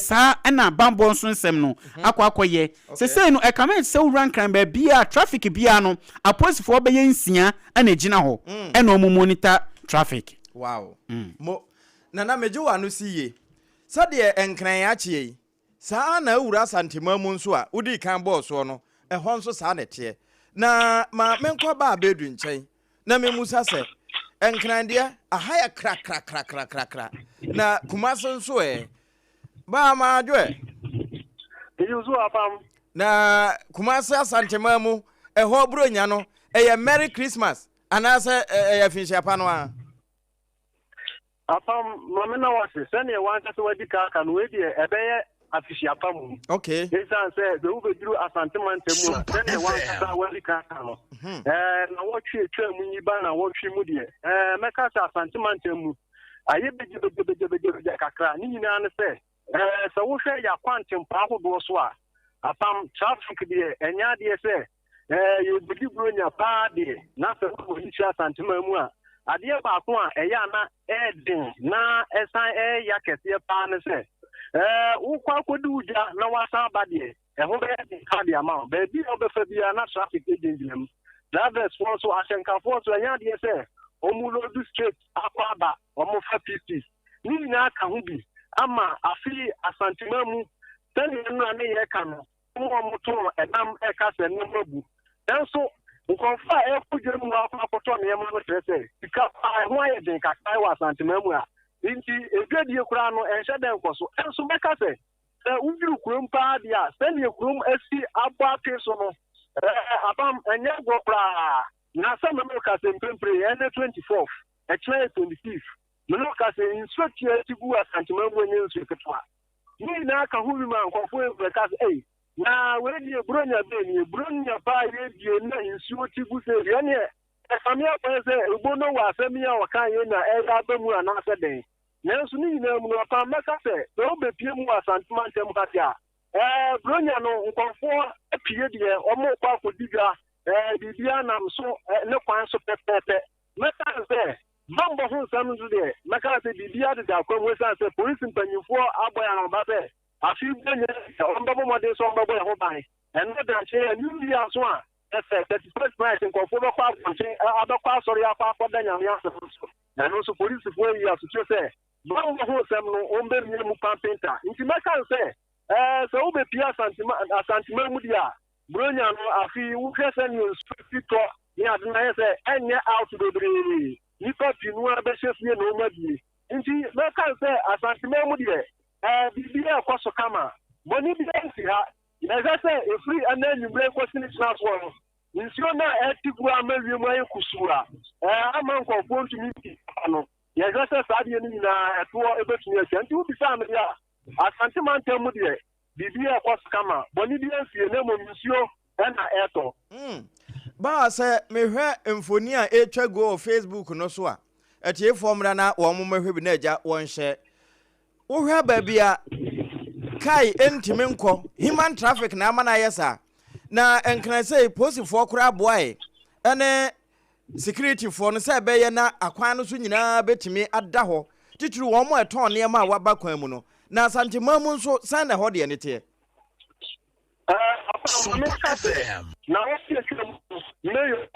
Saa ɛna bambɔ nso nsɛm no akɔ akɔyɛ. Sesei no ɛkame sɛ wowura Nkran baabi a traffic biara no, apolisifoɔ bɛyɛ nsia ɛna egyina hɔ ɛna wɔn monitor traffic. Wow. Mo Nana, megye w'ano si yie. Sɛdeɛ Nkran akyeɛ yi, saa na awura Asantema mu nso a wodii kan bɔɔ soɔ no, ɛhɔ nso saa na ɛteɛ. Na ma menkɔ ba abɛdu nkyɛn na memusa sɛ, Nkran deɛ, aha yɛ krakrakrakrakrakra, na Kumase nso ɛ? Baa maadwo ɛ? Eyi nso apam. Na Kumase Asantema mu ɛhɔ Buronya no, ɛyɛ Merry Christmas anaasɛ ɛyɛ afinhyia pa no a? Apam, maame na wase sɛnea wankasa wadi ka aka no, wei deɛ ɛbɛyɛ afihyia pa mu. Ɛsiane sɛ wobɛduru Asante mantam mu a, sɛnea wankasa wadi ka aka no, na wɔtwe atwa mu yi ba na wɔtwe mu deɛ, mɛka sɛ Asante mantam mu ayɛ begyebegyebegyebegye kakra. Ne nyinaa ne sɛ, sɛ wohwɛ yɛ akwantempɔ ahodoɔ so a, apam, traffic deɛ, ɛnyɛ adeɛ sɛ yɛbɛdi Buronya paa deɛ. Na sɛ wode w'ani kyerɛ Asanteman mu a, adeɛ baako a ɛyɛ a na ɛɛden na ɛsan ɛɛya kɛseɛ paa ne sɛ, wokɔ akɔdi wo dwa na wasan aba deɛ, ɛho bɛyɛ den paa de ama wo. Baabi a wobɛfa biara na traffic gyinagyina mu. Drivers foɔ nso, ahyɛnkafoɔ nso, ɛnyɛ adeɛ sɛ wɔn load straight akɔ aba, wɔn fa pieces. Ne nyinaa ka ho bi ama afe Asanteman mu sɛnea nnora ne yɛka no, wɔn a wɔtɔn ɛnam ɛka sɛ nneɛma bu. Nanso nkurɔfoɔ a ɛkɔ dwa mu akɔ akɔtɔ nneɛma no kyerɛ sɛ sika paa ɛho ayɛ den kakra wɔ Asanteman mu a, nti edwadie koraa no ɛnhyɛ dɛ nkɔ so. Ɛnso mɛka sɛ woduru kurom paa deɛ a, sɛdeɛ kurom asi abɔ ape so no, abam ɛnyɛ agorɔ koraa. Na sɛ me no ka sɛ mprempren ɛnɛ 24th, ɛkyerɛ yɛ 25th, me no ka sɛ nsuo tia ti gu Asanteman mu, ɛnyɛ nsuo ketewa. Ne nyinaa ka ho bi ma nkurɔfoɔ bɛka sɛ, ei, na wei deɛ Buronya bɛn nie? Buronya paa yɛdie na nsuo ti gu sɛ deɛ neɛ ɛsame akwan sɛ ɛbo no wɔ asɛm yi a ɔka yɛ na ɛyɛ aba mu anaasɛ dɛn. Nanso ne nyinaa mu no, ɔpam mɛka sɛ sɛ wobɛpie mu wɔ Asante mantam ha deɛ a, Buronya no nkurɔfoɔ pie deɛ wɔrekɔ akɔdi dwa, biribiara nam so ne kwan so pɛpɛɛpɛ. Mɛka sɛ bambɔ ho nsɛm nso deɛ, mɛka sɛ biribiara deda akwan mu ɛsiane sɛ polisi mpanyimfoɔ abɔ yɛn anoba sɛ afei Buronya deɛ wɔbɛbɔ mmɔden sɛ wɔbɛbɔ yɛn ho ban. Ɛno da nkyɛn a, New Year nso a ɛsɛ 31st night nkurɔfoɔ bɛkɔ abɔnten abɛkɔ asɔre akɔ akɔda Nyame ase no nso, ɛno nso polisifoɔ ayi asotwe sɛ bambɔ ho nsɛm no wɔbɛmia mu pampenta. Nti mɛka sɛ sɛ wobɛpie Asantema mu deɛ a, Buronya no afei wohwɛ sɛnea nsuo si tɔ ne ade no ayɛ sɛ ɛnyɛ out bebree, nnipa pii no ara bɛhyɛ fie na wɔn abie. Nti mɛka sɛ Asantema mu deɛ, biribiara ɛkɔ so kama, bɔne biara nsi ha. Yɛhwɛ sɛ ɛfiri ɛnɛ anwummerɛ kɔsi ne kyena soɔ no, nsuo no a ɛte gu ama wiem ayɛ kusuu a ama nkurɔfoɔ ntumi nsi no, yɛhwɛ sɛ saa adeɛ no nyinaa ɛtoɔ ɛbɛtumi atwa. Nti wobisaa me deɛ a, Asante mantam mu deɛ, biribiara ɛkɔ so kama, bɔne biara nsie, na mmom nsuo ɛna ɛtɔ. Baa sɛ mehwɛ mfoni a ɛretwa guo wɔ Facebook no so a, atiefoɔ mmra na wɔn mmɛhwɛ bi na agya wɔn hyɛ. Wohwɛ baabi a kai ntumi nkɔ, human traffic na ama no ayɛ saa. Na Nkran sei, polisifoɔ koraa boae ɛne securityfoɔ no sɛ ɛbɛyɛ na akwan no so nyinaa bɛtumi ada hɔ, titiri wɔn a ɛtɔn nneɛma a wɔaba kwan mu no. Na Asanteman mu nso, sɛn na ɛhɔ deɛ ne teɛ? Super FM. Na wɔsi atwa mu mayor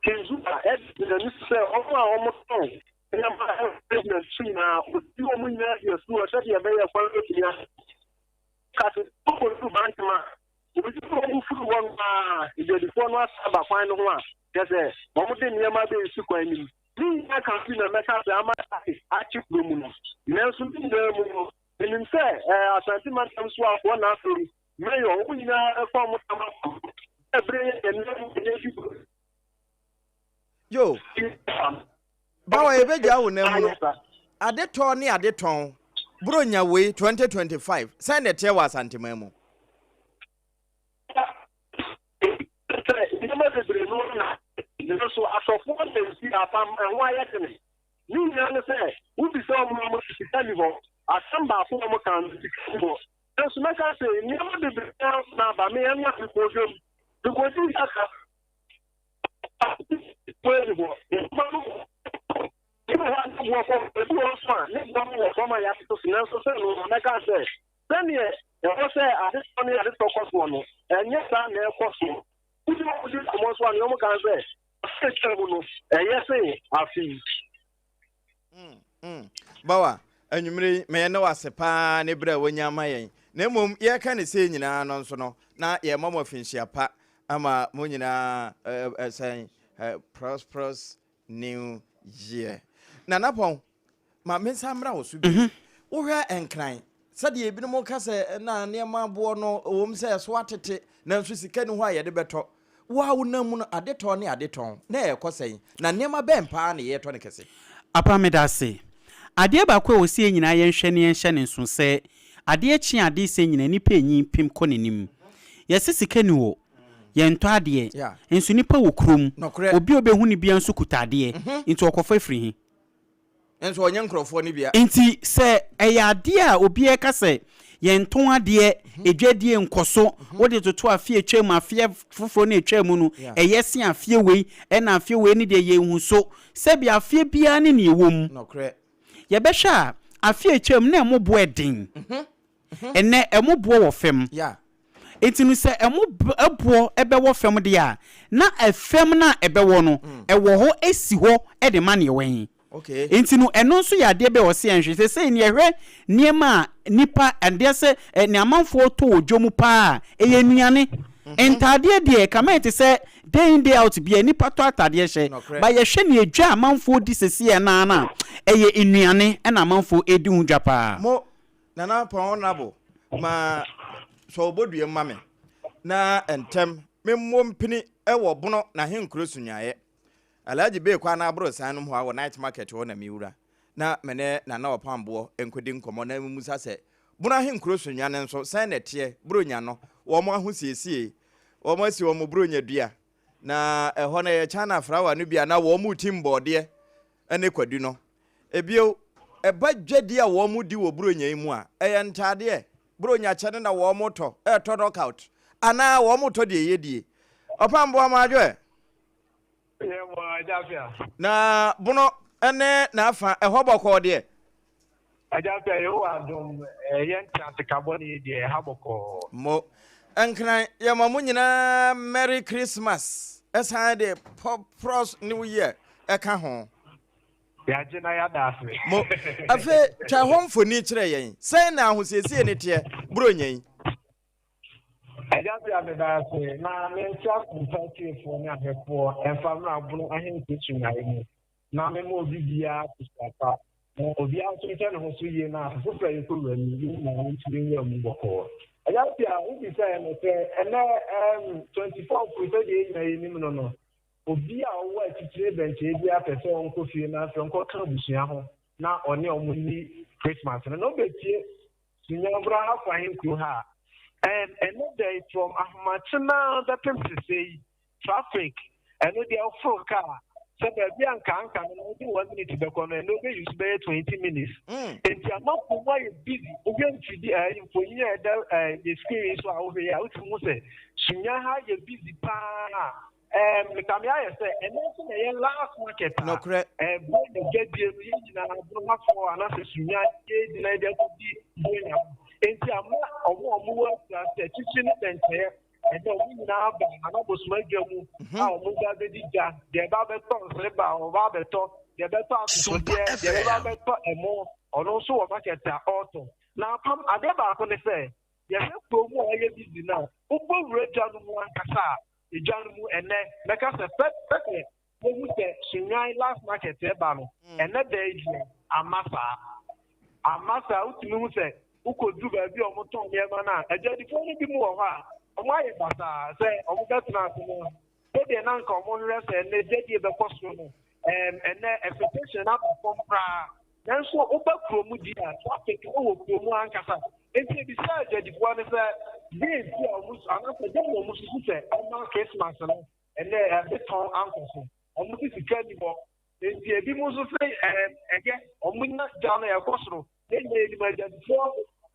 Kenzuba ɛde n'ani sɛ wɔn a wɔtɔn nneɛma ɛwɔ so nyinaa ɔdi wɔn nyinaa di asu wɔ sɛdeɛ ɛbɛyɛ kwan bɛtumi ahɛ. Kase kɔkɔduru Bantama, obi a wɔn firi hɔ no a, adwadifoɔ no asa aba kwan no ho a, kyerɛ sɛ wɔn de nneɛma bɛsi kwan no mu. Ne nyinaa ka bi na mɛka sɛ ama akye kuro mu no. Nanso ne nyinaa mu no, menim sɛ Asante mantam so afoɔ na afei mayor wɔn nyinaa bɛfa wɔn tam apam. Ɛberɛ yɛ ɛnam yɛ di. Yo, bawa yɛbɛgya wo nan mu no, ade tɔ ne ade tɔn, Buronya wei 2025, sɛn na ɛteɛ wɔ Asanteman mu? Sɛ nneɛma bebree no na nanso asɔfoɔ na nsi apam ɛho ayɛ dene. Ne nyinaa ne sɛ wobisa wɔn a wɔn sika ni hɔ. Asɛm baako a wɔn ka no, sika ni hɔ. Nanso mɛka sɛ nneɛma bebree na aba me ɛno a mekɔ dwam. Mekɔdi kaka. Ebi wɔ hɔ a ne boɔ kɔ, ebi wɔ hɔ nso a ne boɔ no wɔ fam a yɛatoto so, nanso sɛ no mɛka sɛ sɛdeɛ ɛwɔ sɛ adetɔ ne adetɔ kɔ soɔ no, ɛnyɛ saa na ɛkɔ soɔ. Wodi wɔn di nkɔmmɔ nso a, nea wɔka ne sɛ afe a atwam no, ɛyɛ sen afe yi. Mm, mm. Bawa, anwummere yi, mɛyɛ ne wase paa ne berɛ a wanya ama yɛn. Na mmom, yɛreka ne sei nyinaa no nso no, na yɛma mo afinhyia pa ama mo nyinaa sɛn prosperous new year. Nana Pɔn, Ma mensan mmra wo so bio. Wohwɛ Nkran, sɛdeɛ ebinom ka sɛ na nneɛma aboɔ no, ɛwom sɛ ɛso atete, nanso sika nni hɔ a yɛde bɛtɔ. Wo a wonam mu no, adetɔ ne adetɔn, na ɛrekɔ sɛn? Na nneɛma bɛn paa na yɛretɔ no kɛse? Apa, meda ase. Adeɛ baako a ɛwɔ sɛ yɛn nyinaa yɛnhwɛ na yɛnhyɛ no nso sɛ, adeɛ kye a adeɛ sɛ nyinaa, nnipa renyin pem kɔ n'anim. Yɛse sika nni hɔ, yɛntɔ adeɛ, nso nnipa wɔ kurom, obi a ɔbɛhu no biara nso kuta adeɛ, nti ɔkɔfa firi he? Nso ɔnyɛ nkurɔfoɔ no bia. Nti sɛ ɛyɛ adeɛ a obiara ka sɛ yɛntɔn adeɛ, adwadie nkɔso, wode toto afe a atwam, afeɛ foforɔ no a ɛtwaa mu no, ɛyɛ sen afeɛ wei, ɛna afeɛ wei no deɛ yɛnhu so. Sɛbi afeɛ biara ne nea ɛwɔ mu. Nokorɛ. Yɛbɛhwɛ a, afe a atwam na ɛmo boɔ ɛden. Ɛnnɛ ɛmo boɔ wɔ fam. Enti no sɛ ɛmo boɔ bɛwɔ fam deɛ a, na fam no a ɛbɛwɔ no, ɛwɔ hɔ si hɔ de ma neɛ wɛn. Enti no ɛno nso yɛ adeɛ bi a ɛwɔ sɛ yɛnhwɛ. Seesei no yɛhwɛ nneɛma a nnipa, adeɛ sɛ nea amanfoɔ tɔ wɔ dwom paa a, ɛyɛ nnuane. Ntaadeɛ deɛ, kame ayɛ te sɛ day in day out biara nnipa tɔ ataadeɛ hyɛ. But yɛhwɛ nea dwa a amanfoɔ di seesei no ara no a, ɛyɛ nnuane na amanfoɔ redi ho dwa paa. Nana Pɔn Honourable ma sɔ wo bodua mu ma me na ntɛm me mmɔ mpini wɔ Bono n'ahenkuro Sunyaaeɛ. Alhaji Bey kwan no aborosan nom hɔ a wɔ night market hɔ na me wura na me ne Nana Ɔpamboɔ nkɔdi nkɔmmɔ na mmusa sɛ Bono ahenkuro Sunya no nso sɛn na ɛteɛ, Buronya no wɔn ahosiesie, wɔn asi wɔn Buronya dua na ɛhɔ no ɛyɛ China frawa no bi a na wɔn retim bɔɔdeɛ ne kwadu no. Bio, ɛba dwadi a wɔdi wɔ Buronya yi mu a, ɛyɛ ntaadeɛ, Buronya kyɛ no na wɔtɔ, ɛretɔ knockout, anaa wɔtɔ deɛ yɛdie. Ɔpamboa mo adwo ɛ? Yɛ mo Agya Appiah. Na Bono ne n'afa, ɛhɔ bɔkɔɔ deɛ? Agya Appiah, Yehowa adom, yɛn ntease ka bɔne yi deɛ, ɛha bɔkɔɔ. Mo. Nkran, yɛma mo nyinaa Merry Christmas, ɛsan de Pros New Year ɛka ho. Yɛagye na yɛada ase. Mo. Afei, twa ɛhɔ mfoni kyerɛ yɛn. Sɛn na ahosiesie no teɛ Buronya yi? Agya Appiah, meda ase. Na mente asɛmpa atiefoɔ ne ahwɛfoɔ ɛmfa mmra Bono Ahenkuro Sunyani mu. Na mema obi biara akohyia pa, na obiara nso nhwɛ ne ho so yie na afe foforɔ a yɛkɔwura mu yi, yɛn nyinaa yɛntumi nwura mu bɔkɔɔ. Agya Appiah, wobisaeɛ no sɛ ɛnnɛ ɛɛm 24 sɛdeɛ yɛn nyinaa yɛnim no no, Obi a ɔwɔ akyirikyiri bɛnkyɛe biara pɛ sɛ ɔnkɔ fie na afei ɔnkɔka abusua ho na ɔne wɔn nni Christmas no, na obetie Sunyani Ahafo Ahenkuro ha a. And ɛnnɛ da yi from ahomakye no ara bɛpem sesei yi, traffic, ɛno deɛ woforo kaa sɛ baabi a nka anka no na wode one minute bɛkɔ no, ɛnnɛ wobɛ use bɛyɛ 20 minutes. Enti ama kurom ayɛ busy. Wohwɛ mfidi ɛɛ mfonyin a ɛda ɛɛ yɛ screen yi so a wohwɛ yi a, wotumi hu sɛ Sunyani ha yɛ busy paa. Ɛɛm mekame ayɛ sɛ ɛnɛ nso na ɛyɛ last market a Nokorɛ. ɛɛbɔ na dwadie no yɛn nyinaa Bonomafoɔ anaasɛ Sunya yɛgyina yɛde akɔdi Buronya no. Enti ama ɔmo a ɔmo wɔ akuraase akyirikyiri ne bɛnkyɛeɛ ɛnɛ ɔmo nyinaa aba Nana Bosoma dwa mu a ɔmo ba abɛdi dwa, deɛ ɛba abɛtɔ nsreba ɔba abɛtɔ, deɛ ɛbɛtɔ atosodeɛ, deɛ ɛbɛba abɛtɔ ɛmo ɔno nso wɔ market a ɔretɔ. Na apam adeɛ baako ne sɛ yɛhwɛ kuro mu a ɛyɛ busy no a wobɔ wura dwa no mu ankasa a Edwa no mu ɛnnɛ, mɛka sɛ sɛ sɛdeɛ wohu sɛ Sunyani last market ɛba no, ɛnnɛ da yi deɛ amma saa. Amma saa, wotumi hu sɛ wokɔduru baabi a wɔtɔn nneɛma no a, adwadifoɔ no bi mu wɔ hɔ a, wɔayɛ basaa sɛ wɔbɛtena ase no, sɛdeɛ na anka wɔhwehwɛ sɛ ɛnnɛ dwadie bɛkɔ soro no, ɛɛm, ɛnnɛ expectation no aba fam koraa. Nanso woba kurom di a, traffic wɔ kurom ankasa. Enti ebisaa adwadifoɔ no sɛ deɛn nti a wɔn anaasɛ dɛn na wɔsusu sɛ ɛma Christmas no ɛnɛ ɛbetɔn ankɔ so. Wɔn se sika nni hɔ. Enti ebinom nso se ɛyɛ wɔn nya gya no ɛkɔ soro. Yɛn nyinaa yɛnim adwadifoɔ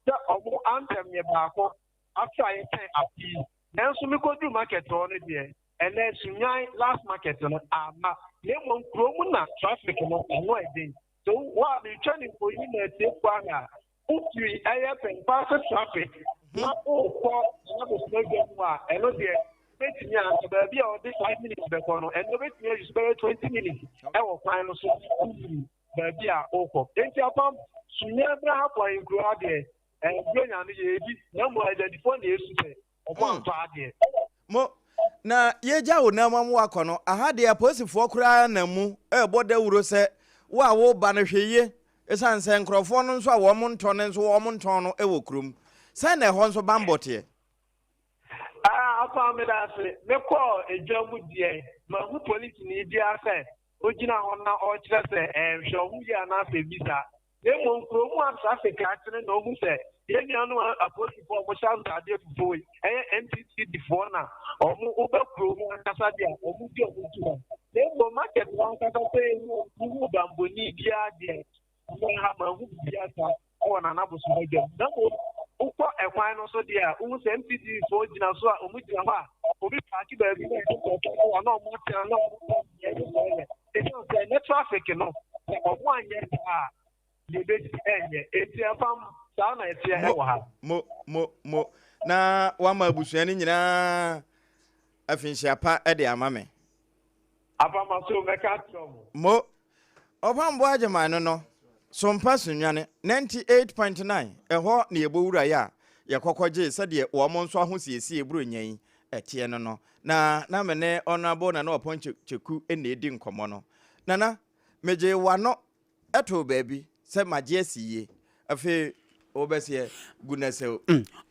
sɛ wɔn anthem yɛ baako afe a yɛtɛn afe yi. Nanso mekɔduru market hɔ no deɛ ɛnɛ Sunyani last market no amma. Na mmom kuro mu na traffic no ano ɛden. So wo a meretwa ne mfonini ma atiefoɔ ahwɛ a, wofiri ɛyɛ Pɛmpaase traffic na wokɔ Nana Bosoma mu a, ɛno deɛ wobɛtumi a anka baabi a ɔde 5 minutes bɛkɔ no, ɛno wobɛtumi ayi so bɛyɛ 20 minutes ɛwɔ kwan no so wofiri baabi a wokɔ. Enti Apam, Sunyani berɛ ha kwan nkuro ha deɛ, Buronya no yɛdi na mmom adwadifoɔ na ɛsu sɛ ɔmo antɔ adeɛ. Mo na yɛgya wo nam ama wakɔ no, aha deɛ apolisifoɔ koraa nam mu rebɔ dawuro sɛ wo a woreba no hwɛ yie, ɛsiane sɛ nkurɔfoɔ no nso a wɔn ntɔ no nso wɔn ntɔn no wɔ kurom. Sɛn na ɛhɔ nso bammɔ teɛ? Ah, Apa, meda ase. Mekɔɔ edwa mu deɛ, mahu polisini biara sɛ ogyina hɔ na ɔrekyerɛ sɛ ɛnhwɛ ɔho yie anaasɛ bi saa. Na mmom kurom a traffic akyere na ohu sɛ yɛn nuanom apolisifoɔ a wɔhyɛ ntaadeɛ fufuo yi ɛyɛ NTTD foɔ na wɔn woba kurom ankasa deɛ a wɔn di wɔn dwuma. Na mmom market hɔ ankasa sɛ ehu ehu bamboni biara deɛ, wɔn ha mahu biribiara saa ɛwɔ Nana Bosoma dwam. Na mmom wokɔ ɛkwan no so deɛ a, wohu sɛ MTTD foɔ gyina so a wɔn gyina hɔ a obi park baabi na ɛde kɔkɔɔ a na wɔn atena na wɔn yɛ yɛ yɛ. Ɛsiane sɛ ɛnɛ traffic no, sɛ ɔmo anyɛ saa a, deɛ ebesi ɛnyɛ. Eti ɛfam saa na ɛteɛ Mo ɛwɔ ha. Mo mo mo na wama abusua no nyinaa afinhyia pa de ama me. Apama so mɛka akyerɛ ɔmo. Mo Ɔpamboa Agyeman no no Sompa Sunyani 98.9 ɛhɔ na yɛbɔ wuraeɛ a yɛkɔkɔ gyee sɛdeɛ wɔn nso ahosiesie Buronya yi ɛteɛ no no na na me ne Honourable Nana Ɔpɔn Kyeku na ɛdi nkɔmmɔ no. Nana, megyee w'ano too baabi sɛ magye asi yie. Afei wobɛseɛ gu na sɛ.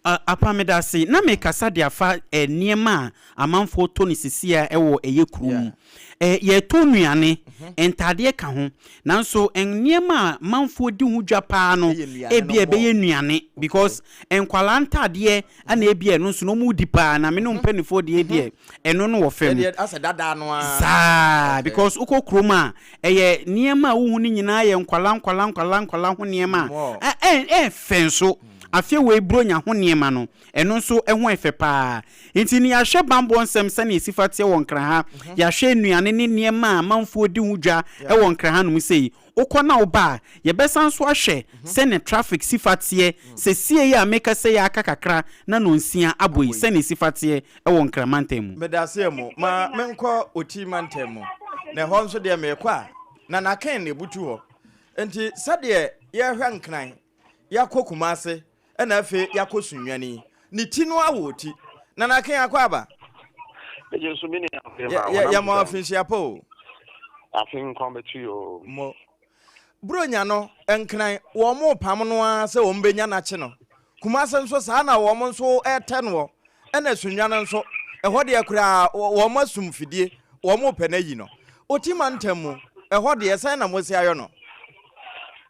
Apa, medase. Na mekasa de afa nneɛma a amanfoɔ tɔ no sisi a ɛwɔ ɛyɛ kuro mu. Yɛtɔ nnuane, ntaadeɛ ka ho. Nanso nneɛma a amanfoɔ di ho dwa paa no, Ɛyɛ nnuane no ebia more. Ɛbɛyɛ nnuane because nkwadaa ntaadeɛ ɛna ebia ɛno nso no wɔn di paa, na me ne mpanimfoɔ deɛ deɛ ɛno no wɔ fam. Ɛdeɛ asɛ dadaa no ara. Saa, because wokɔ kurom a, ɛyɛ nneɛma a wohu no nyinaa yɛ nkwala nkwala nkwala nkwala ho nneɛma a ɛɛfɛ nso. Afei wei Buronya ho nneɛma no, ɛno nso ho ɛfɛ paa. Nti no yɛahwɛ bammɔ nsɛm sɛnea ɛsi fa teɛ wɔ Nkran ha, yɛahwɛ nnuane ne nneɛma a amanfoɔ di ho dwa wɔ Nkran hanom sei. Wokɔ na woba a, yɛbɛsan nso ahwɛ sɛnea traffic si fa teɛ sesie yi a mekasa yi a aka kakra na nɔnsia abɔ yi, sɛnea ɛsi fa teɛ wɔ Nkran mantam mu. Medaseɛ mo. Ma menkɔ Oti mantam mu. Na ɛhɔ nso deɛ merekɔ a, na Naken na ɛbutu hɔ. Nti sɛdeɛ yɛrehwɛ Nkran, yɛakɔ Kumase, ɛna afei yɛakɔ Sunyani yi, ne ti no awɔ Oti. Na Naken akɔ aba. Megye nso me nua Yɛ, yɛ, yɛma afinhyia pa o. Afe nkwa bɛto yi o. Mo. Buronya no, Nkran, wɔn repam no ara sɛ wɔn bɛnya no akye no. Kumase nso saa na wɔn nso retɛ noɔ. Ɛna Sunyani nso, ɛhɔ deɛ koraa wɔn asum fidie, wɔn repɛ no ayi no. Oti mantam mu, ɛhɔ deɛ sɛn na moasi ayɔ no?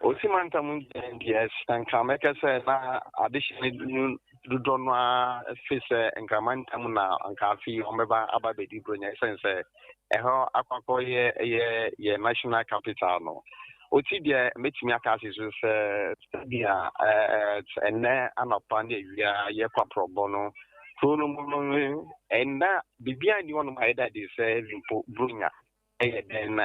Oti mantam deɛ deɛ nka mɛkɛ sɛ na adehyeɛ no dodoɔ no ara fi sɛ Nkran mantam na anka afe yi wɔbɛba aba abɛdi Buronya ɛsiane sɛ ɛhɔ akɔ akɔyɛ ɛyɛ yɛ national capital no. Oti deɛ mɛtumi aka ase so sɛ sɛdeɛ ɛnɛ anɔpa ne awia yɛkɔ aprɔbɔ no kuro no mu no, ɛnna biribiara nni hɔnom a ɛda adi sɛ mpo Buronya ɛyɛ dɛn na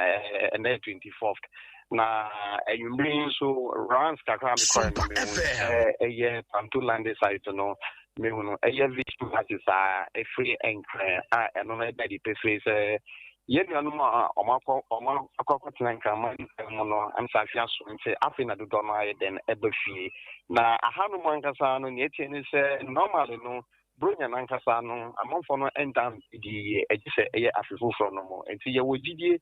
ɛnɛ yɛ 24th na anwummere yi nso rounds kakra mekɔɛ no, mehu sɛ ɛyɛ Panto landing site no, mehu no ɛyɛ vision buses a ɛfiri Nkran a ɛno no ɛda adi pefee sɛ yɛn nuanom a ɔmo akɔ ɔmo akɔ akɔtena Nkraman mu no ɛmsa afe aso, nti afei na dodoɔ no ayɛ dɛn ɛba fie. Na ahanom ankasa no, nea ɛteɛ ne sɛ normally no Buronya no ankasa no, amanfoɔ no ntaa di yie agye sɛ ɛyɛ afe foforɔ no mu. Nti yɛwɔ gyidie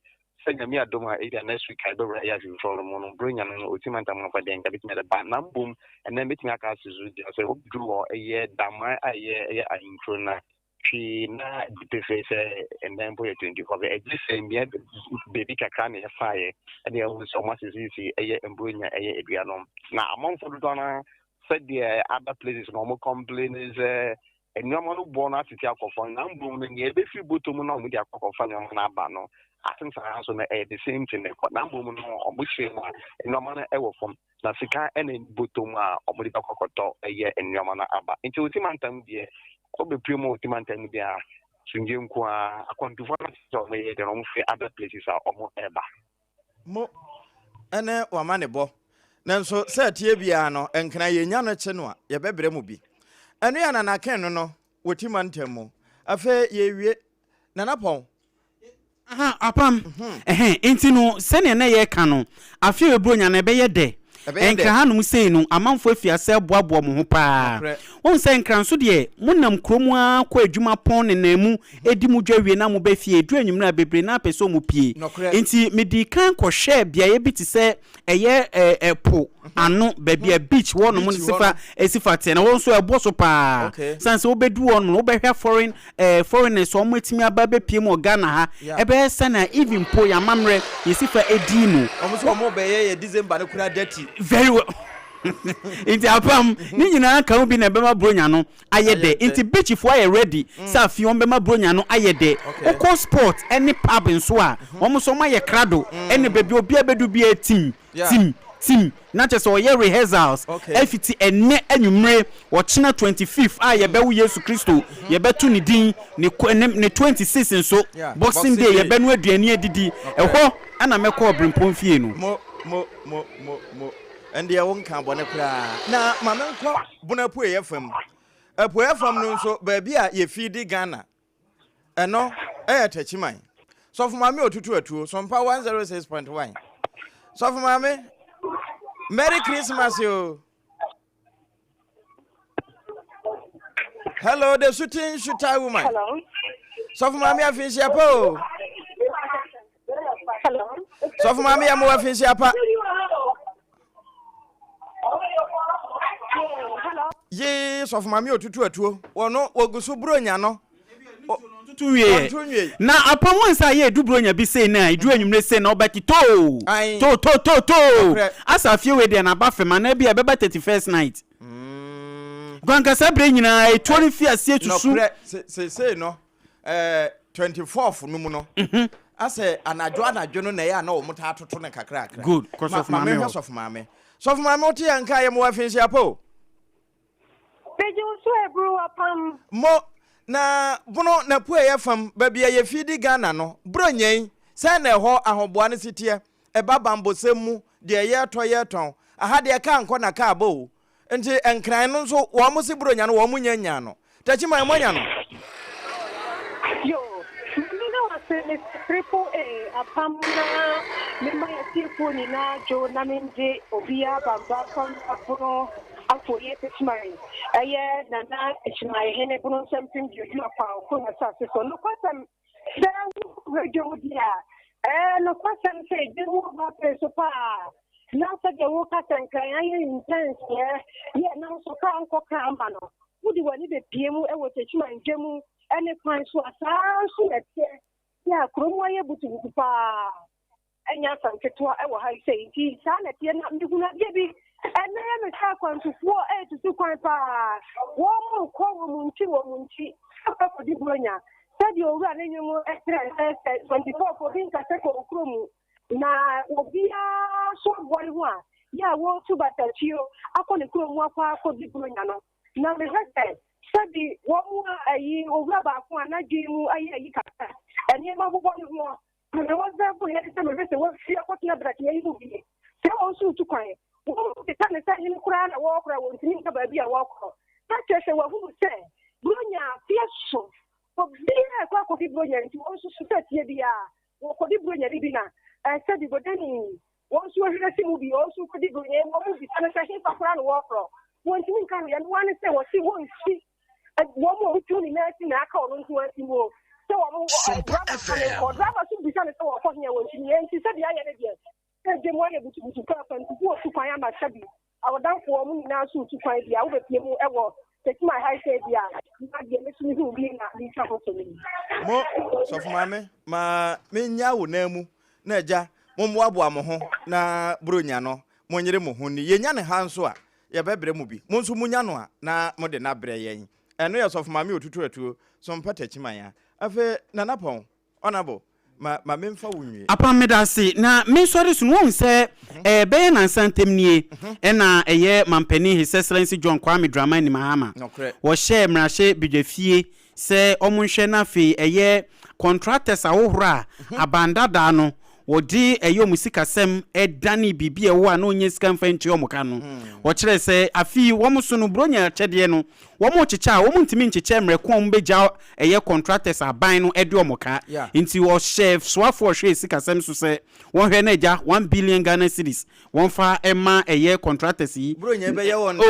sɛ Nyame adom a, ebia next week a yɛbɛwura ɛyɛ afe foforɔ no mu no, Buronya no no ɔti mantam afa deɛ nka bɛtumi de ba. Na mmom ɛnɛ mɛtumi aka ase so gyina sɛ wobɛduru hɔ ɛyɛ Daman a ɛyɛ ahenkuro no a, hwee na di pefee sɛ ɛnɛ mpo yɛ 24 agye sɛ mmea baabi kakra na yɛfaeɛ ɛne ɛho sɛ ɔmo asesiesie ɛyɛ Buronya ɛyɛ adua no. Na amanfoɔ dodoɔ no sɛdeɛ other places na ɔmo complain sɛ nneɛma no boɔ no atete akɔ fam, na mbom no nea ebɛfiri bɔtɔ mu na ɔmo de akɔ akɔfa nneɛma no aba no asensan so no ɛyɛ the same thing ɛkɔ. Na mbom no ɔmo kyerɛ mu a, nneɛma no ɛwɔ fam na sika ɛna bɔtɔ mu a ɔmo de bɛkɔ akɔtɔ ɛyɛ nneɛma no aba. Nti Oti mantam deɛ, ɔbɛpue mu Oti mantam deɛ a Asomdwie nko ara. Akwantufoɔ no sɛ wɔn yɛ deɛ wɔn firi other places a wɔn ɛba. Mo ne w'amanebɔ. Nanso sɛ ɛteɛ biara no, nkran yɛnya no kye no a, yɛbɛbrɛ mo bi. Ɛno yɛ Nana Ken no no wɔ Ti mantam mu. Afei yɛrewie. Nana Pɔn. Aha, apam. Ɛhɛn, enti no, sɛnea na yɛreka no, afe a ɛbɛburo nya no, ɛbɛyɛ dɛ. Ɛbɛyɛ dɛ. Nkran hanom sei no, amanfoɔ afi ase aboaboa wɔn ho paa. Nokorɛ. Wohu sɛ Nkran nso deɛ, monam kurom ara kɔ adwuma pɔn nenam mu, di mo dwa wie na moba fie. Ɛduru anwummerɛ a, bebree no ara pɛ sɛ wɔpue. Nokorɛ. Enti medii kan kɔhwɛɛ beaeɛ bi te sɛ ɛyɛ ɛ po ano baabi a beach hɔ nom Beach hɔ sifa sifa teɛ na hɔ nso ɛbɔ so paa. Okay. San sɛ wobɛdu hɔ nom no wobɛhwɛ foreign eh, foreigners a wɔn atumi aba abɛpie mu wɔ Ghana ha. Yeah. Ɛbɛyɛ sɛnea even mpo yɛn amammerɛ yɛ sifa ɛdii no. Wɔn nso wɔn bɛyɛ yɛ December no koraa dirty. Very well. Nti apam ne nyinaa ka ho bi na ɛbɛma Buronya no ayɛ dɛ. Nti beach foɔ ayɛ ready sɛ afei wɔn bɛma Buronya no ayɛ dɛ. Wokɔ sport ne pub nso a, wɔn nso wɔn ayɛ krado ɛne baabi a obiara bɛdu biara tim, tim, tim. Na kyerɛ sɛ wɔyɛ rehearsals ɛfiti ɛnnɛ anwummere, ɔkyena 25th a yɛbɛwo Yesu Kristo, yɛbɛto ne din, ne ne ne 26 nso, Boxing Day yɛbɛnoa aduane adidi. Ɛhɔ na mɛkɔ Ɔbrempɔn fie no. Mo, mo, mo, mo, mo. Ɛndeɛ wo nka bɔne koraa. Na ma menkɔ Bono apueeɛ fam. Apueeɛ fam no nso, baabi a yɛfii di Ghana, ɛno yɛ Takyiman. Sɔfo Maame Otutu Atuo, Sompa 106.1. Sɔfo Maame, Merry Christmas o. Hello, the shooting shooter woman. Hello. Sɔfo Maame afinhyia pa o. Hello. Sɔfo Maame yɛ mo afinhyia pa. Hello. Yee sɔfo maame otutu atuo wɔno wɔgu so buronya no. Ɔntutu nwieɛ. Na apam wɔn nsa yɛ edu buronya bi sei na edu anwummerɛ sei na ɔbɛte too too too too too asa afie wei deɛ n'aba fam anaa bi a ɛbɛba 31st night. Kwankasa berɛ nyinaa etuo no fi aseɛ susu. Nɔkorɛ seesei no 24th no mu no asɛ anadwo anadwo no na ɛyɛ a na wɔn taa toto no kakrakra. Good kɔ sɔfo maame hwɛ sɔfo maame. Sɔfo maame wote yɛn nka yɛ mo wɔ afinhyia pa o. Megye wo so aburu apam. Mo na bono na pueɛ fam baabi a yɛfi di Ghana no Buronya yi sɛn na ɛhɔ ahoboa no si teɛ ɛba bambosɛm mu deɛ yɛtɔ yɛtɔn aha deɛ kaa nkɔ na kaa ba o Nti Nkran no nso wɔn se Buronya no wɔn nnya nyaa no. Takyiman moanya no? Yo, Mame na wase me sɛ triple A apam na me ma atiefoɔ nyinaa dwo na me ngye obiara bamba mfa mmra bono afoyɛ Takyiman ɛyɛ Nana Takyiman hene bono nsɛmpem duodu akwaw kuro asase so nokwasɛm Sɛ wohwɛ dwom di a, ɛyɛ nokwasɛm sɛ dwom wɔ hɔ pere so paa. Na sɛdeɛ woka sɛ Nkran ayɛ intense yɛ yɛ nam so kaa nkɔ kaa mma no, wode w'ani bɛpue mu wɔ Techiman dwa mu ne kwan so a, saa ara nso na ɛteɛ. Yɛ a kurom ayɛ butubutu paa. Ɛnyɛ asɛm ketewa wɔ ha yi sei nti saa na ɛteɛ na mehunu adeɛ bi ɛnɛ yɛ me sɛ akwantufoɔ ɛretutu kwan paa wɔn mo kɔ wɔn mo nti wɔn mo nti akɔ akɔdi buronya sɛdeɛ owura ne nwom ɛkyerɛ sɛ sɛ 24 obi nka sɛ kɔ okuro mu na obiara so aboa ne ho a yɛ a wɔretu batatuo akɔ ne kuro mu akɔ akɔdi buronya no na mehwɛ sɛ sɛbi wɔn mu a ayi owura baako a n'adwene mu ayɛ ayi kakra nneɛma bobɔ ne ho Nea wɔsan hu yɛ ne sɛ mehwɛ sɛ wafi akɔtena brakyeɛ yi mu bi. Sɛ wɔn nso retu kwan. Wɔn bisa ne sɛ hene koraa na wɔrekɔ a wɔntumi nka baabi a wɔrekɔ. Na kyerɛ sɛ wɔahunu sɛ Buronya afe aso. Obiara rekɔ akɔdi Buronya nti wɔn nso so sɛ fie biara wɔkɔdi Buronya no bi na sɛbi Bodani wɔn nso ahwiri asi mu bi wɔn nso rekɔdi Buronya yi wɔn bisa no sɛ hefa koraa na wɔrekorɔ. Wɔntumi nka hwee. Ɛno ara ne sɛ wɔse wɔnsi Wɔn a wɔtu ne nan si na aka ɔno nko ara si mu o. Sɛ wɔn driver fa ne nkɔ. Driver nso bisa no sɛ wɔkɔ he a wɔntumi. Enti sɛdeɛ ayɛ ne deɛ, sɛ dwa mu ayɛ butubutu kɔ akwantufoɔ retu kwan ama sɛbi awɔdamfoɔ wɔn nyinaa nso retu kwan bi a wobɛpie mu wɔ Techiman ha sei deɛ a, na deɛ me nso mehuu bi na meretwa ho mfonini. Mo, Sɔfo Maame, ma mennya wo nan mu, na Agya, mommoaboa mo ho na Buronya no, monyere mo ho nni. Yɛnya no ha nso a, Yɛbɛbrɛ mo bi. Mo nso monya no a, na mode no abrɛ yɛn. Ɛno yɛ Sɔfo Maame Otutu Atuo, so mpata Kyiman a. Afei, Nana Pɔn, Honourable, ma, ma memfa wo nwie. Apam medase na me nsɔre so no woahu sɛ ɛɛ bɛyɛ nansa ntɛm nie ɛna ɛyɛ mampanin His Excellency John Kwame Dramani Mahama Nokorɛ. wɔhyɛɛ mmarahyɛ badwafie. sɛ wɔnhwɛ na afei ɛyɛ contractors ahohorɔ a aban dadaa no wɔde ɛyɛ wɔn sikasɛm dane biribi a ɛwɔ a na wɔnnya sika mfa ntua wɔn ka no. Wɔkyerɛɛ sɛ afei wɔn so no Buronya akyɛdeɛ no wɔrekyekyɛ a wɔntumi nkyekyɛ mmerɛ ko a wɔbɛgya ɛyɛ contractors a aban no de wɔn ka. Nti ɔhyɛɛ soafoɔ a ɔhwɛ sikasɛm so sɛ wɔnhwɛ na agya one billion Ghana cedis Wɔnfa mma ɛyɛ contractors yi. Buronya yi bɛyɛ wɔn dɛ.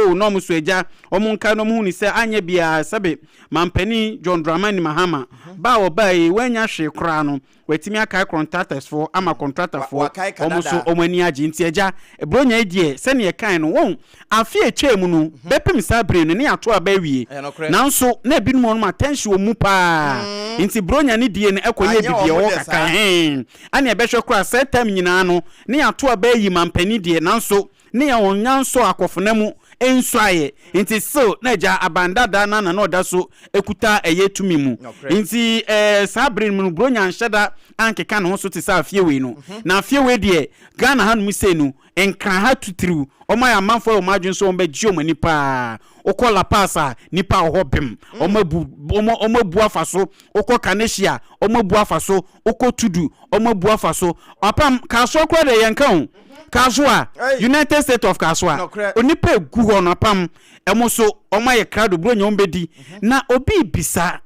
Oo na wɔn so agya wɔn nka na wɔn hu no sɛ anyɛ biara sɛbe manpanin John Dramani Mahama ba a ɔbaa yi wannya hwee koraa no watumi akae contractors foɔ ama contractor foɔ Wakae ka wɔn so dada. wɔn ani agye nti agya Buronya yi deɛ sɛnea yɛkae no wɔn afe a ɛtwaa mu no bɛpem saa bere no ne yɛato aba awie Ɛyɛ nokorɛ. nanso na ebinom wɔ nom attention wɔ mu paa nti Buronya no die no ɛkɔyɛɛ Anyɛ biribi wɔn ɛwɔ dɛ kakra saa. ɛhɛn Ɛne ɛbɛhwɛ koraa saa tam nyinaa no ne yɛato aba ayi mampanin deɛ nanso ne yɛn ɔnya nsɔ akɔfena mu nsuaeɛ nti still na agya aban dadaa no ara na na ɔda so kuta ɛyɛ tumi mu nti ɛɛ saa bere no mu no Buronya anhyɛ da ankeka ne ho so te sɛ afie wei no na afie wei deɛ Ghana hanom sei no Nkran ha titiriw wɔn ayɛ amanfoɔ ayɛ wɔn adwene sɛ wɔn bɛgye wɔn ani paa wokɔ La Paz a nipa wɔ hɔ bem wɔn abu wɔn abu afa so wokɔ Kaneshie a wɔn abu afa so Wokɔ Tudu, ɔmo abu afa so. Apam, Kasoa koraa deɛ yɛnka o. Kasoa, United State of Kasoa. Onipa egu hɔ no apam, ɛmo so ɔmo ayɛ krado buronya ɔmo bɛdi. Na obi rebisa,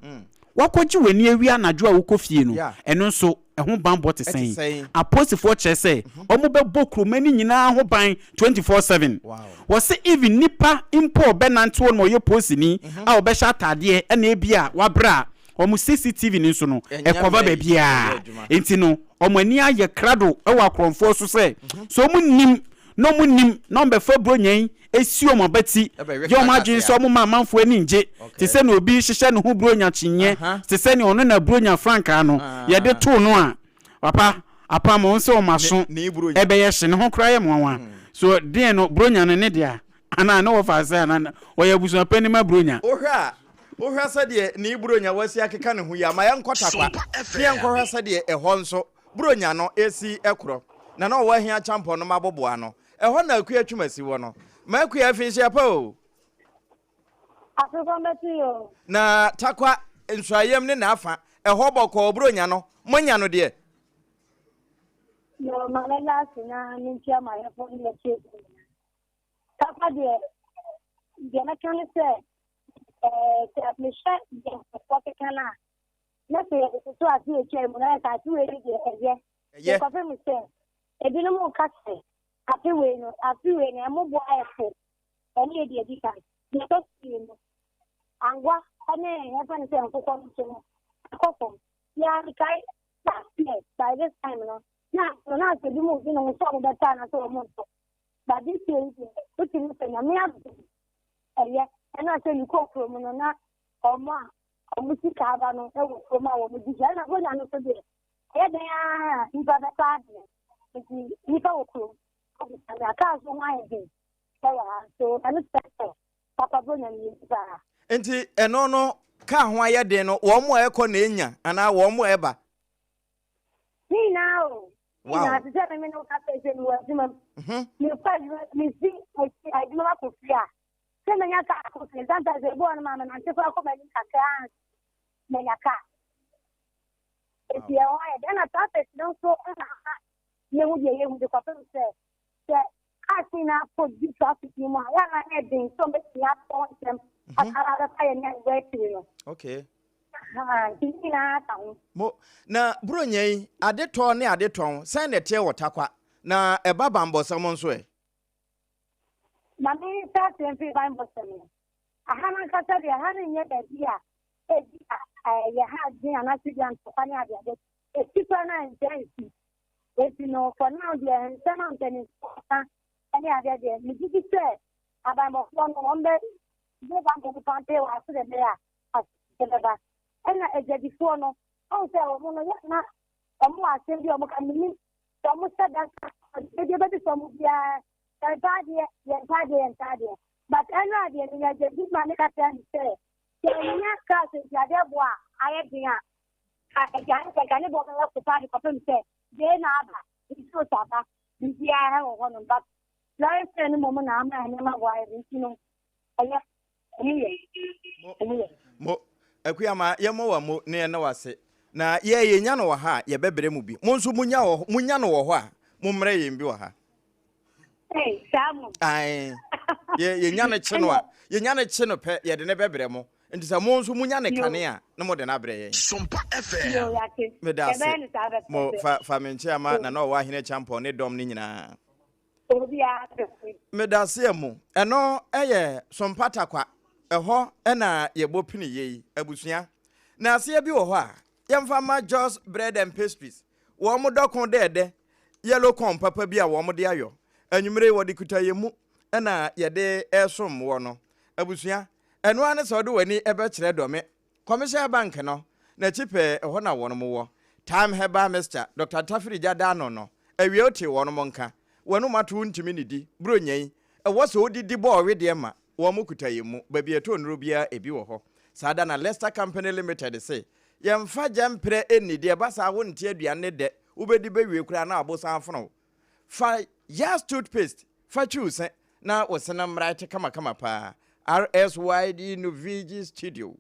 wakɔgye w'ani awia anadwo a wokɔ fie no, ɛno nso ɛho banbɔ te sɛn? Apolisifoɔ kyerɛ sɛ ɔmo bɛbɔ kuromani nyinaa ho ban 24/7. Wɔse even nipa mpo a ɔbɛnante hɔ nom a ɔyɛ polisini a ɔbɛhyɛ ataadeɛ ɛna ebia wabrɛ a, Wɔn CCTV no nso no, ɛkɔva baabiara. Enti no, wɔn ani ayɛ krado wɔ akorɔmfoɔ so sɛ, sɛ wɔn nnim na wɔn nnim na wɔbɛfa Buronya yi asi wɔn abati, yɛ wɔn adwene sɛ wɔmma amanfoɔ ani nnye, te sɛ nea obi rehyehyɛ ne ho Buronya kyiniiɛ, te sɛ nea ɔno na Buronya frankaa no yɛde too no a, papa, apam wɔn sɛ wɔn aso bɛyɛ hye. Ne ho koraa yɛ me nwanwa. So deɛn no, Buronya no ne dea? Anaa ne wɔfa sɛ anaa ɔyɛ abusuapanin ma Buronya? Wohwɛ a, wohwɛ sɛdeɛ ne Buronya wasi akeka ne ho yi a, ma yɛnkɔ Tarkwa ne yɛnkɔhwɛ sɛdeɛ ɛhɔ nso Buronya no resi korɔ. Na na ɔwɔ Ahia Kyampɔn no maboboa ano. Ɛhɔ na Akua Twumasi wɔ no. Ma Akua afi nhyia pa o! Afenkwa mmɛto yi o. Na Tarkwa nsuayɛm ne n'afa, ɛhɔ bɔkɔɔ Buronya no, moanya no deɛ? Yoo, ma mɛda ase na menkyia m'ayɛfoɔ ne m'atiefoɔ nyinaa. Papa deɛ, deɛ mɛka ne sɛ, ɛɛ sɛ mehwɛ deɛ nkurɔfoɔ keka no a, na sɛ yɛde toto afe a atwa mu no ayɛ sɛ afe wei no deɛ ɛyɛ. Ɛyɛ. Mekɔpem sɛ ebinom reka sɛ afe wei no, afe wei no ɛmo bo ayɛ fo. Ɛno yɛ deɛ ɛdi kan. Deɛ ɛtɔ so mmienu, angwa ne yɛmfa no sɛ nkokɔ no nso no, akɔ fam. Yɛ mekae last year by this time no, na na asɛ ebinom redwene ho sɛ wɔbɛtɔ anaasɛ wɔntɔ. But this year yi deɛ wotumi sɛ nyame adom ɛyɛ ɛna sɛ mekɔɔ kurom no na ɔmo a ɔmo sika aba no ɛwɔ kurom a wɔn di dwa ɛna bonya no so deɛ ɛyɛ dɛn ara nipa bɛtɔ adeɛ nti nipa wɔ kurom na kaa so ho ayɛ den ɛwɔ ha so ɛno kyerɛ sɛ papa bonya no yɛ paa. Nti ɛno no kaa ho ayɛ den no wɔn a ɛkɔ na enya anaa wɔn a ɛba? Ne nyinaa o. Ne nyinaa te sɛ me ne wo kasa sɛ mewɔ adwuma mu. Mhm. Mekɔ adwuma mefi adwuma mu akɔ fie a sɛ manya kaa akɔ fie sometimes ebi wɔ no ma menante koraa kɔ m'anim kakra ansa manya kaa. Eti ɛhɔ ayɛ dɛn na traffic no nso na ama yɛhu deɛ yɛhu de kɔpem sɛ sɛ cars nyinaa kɔ di traffic no mu a yɛ a na ɛyɛ den sɛ wɔbɛtumi atɔ ntɛm akara abɛfa yɛn ne yɛn akyiri no. Okay. Nti ne nyinaa ka ho. Mo, na Buronya yi, ade tɔ ne ade tɔn, sɛn na ɛteɛ wɔ Tarkwa? Na ɛba banbɔsɛm nso ɛ? Ma me nhyɛ aseɛ mfiri banbɔsɛm no. Aha no ankasa deɛ, ha no nyɛ baabi a ebi a ɛyɛ ha adwene anaasɛ bi a ntɔkwa ne adeade. Ɛsi koraa no a ɛntaa nsi. Enti no, for now deɛ, nsɛm a mpanimfoɔ ka ne adeɛ deɛ, megye di sɛ abanbɔfoɔ no, wɔn bɛ bɛ banbɔ mu pampee wɔ ase deɛ ɛbɛyɛ a asomdwoeɛ bɛba. Ɛna adwadifoɔ no, wohu sɛ wɔn no, yɛ na wɔn wɔ asɛm bi a wɔka, mennim sɛ wɔhyɛ da ka, ebi ɛbɛbisa wɔn biara, yɛntɔ adeɛ, yɛntɔ adeɛ, yɛntɔ adeɛ. But ɛno a deɛ menya adwadi ma meka kyerɛ no sɛ, sɛ ɛnyɛ kaa sɛ nti adeɛ boɔ a ayɛ den a, ka aduane sɛ nka ne boɔ bɛyɛ ko paa de kɔpem sɛ dee na aba, nsuo aba, biribiara wɔ hɔnom. But lɔre fare no mmom na ama nneɛma boɔ ayɛ den nti no, ɛyɛ. Mo, mo. Akua ma yɛmmɔ wo ammo na yɛnna wo ase. Na yɛ yɛnya no wɔ ha a, yɛbɛbrɛ mo bi. Mo nso monya wɔ monya no wɔ hɔ a, mommrɛ yɛn bi wɔ ha. Hey, saa mo. Ae. Yɛ yɛnya no kye no a, yɛnya no kye no pɛ, yɛde no bɛbrɛ mo. Nti sɛ mo nso monya no kane a, na mode no abrɛ yɛn. Sompa FM. Yo, yate. Meda ase. Yɛbɛyɛ no saa pɛpɛɛpɛ. Mo fa fa me nkyea ma Nana Ɔwɔ Ahene Kyampɔn ne dɔm no nyinaa. Obiara te. Medaseɛ mo. Ɛno yɛ Sompa Takwa, ɛhɔ na yɛbɔ pini yei, abusua. Na aseɛ bi wɔ hɔ a, yɛmfa mma Jos Bread and Pastries, wɔn dɔko dɛɛdɛ, yellow corn papa bi a wɔn de ayɔ. Anwummere yi wɔde kuta yɛn mu na yɛde resom woɔ no. Abusua, ɛno ara ne sɛ wode w'ani bɛkyerɛ Dɔme Commercial Bank no n'akyi pɛɛ, ɛhɔ na wɔnom wɔ. Thyme Herbal Mixture, Dɔkta Tafiri gya da ano no, awia wote wɔnom nka. W'anom ato wontumi nnidi, Buronya yi, ɛwɔ sɛ wodidi bɔ ɔwedeɛ ma, wɔn kuta yɛn mu, baabi a ɛtɔ nnuro biara ebi wɔ hɔ. Saa da na Lester Company Limited se, yɛmfa gyɛmprɛ nnidi, ɛba saa wonte aduane ne dɛ, wobɛdi bɛwie koraa na abosan afono wo. Fa Yas toothpaste fa twi wo se na wo se no mmra te kamakama paa. RSYD Nuvigi Studio.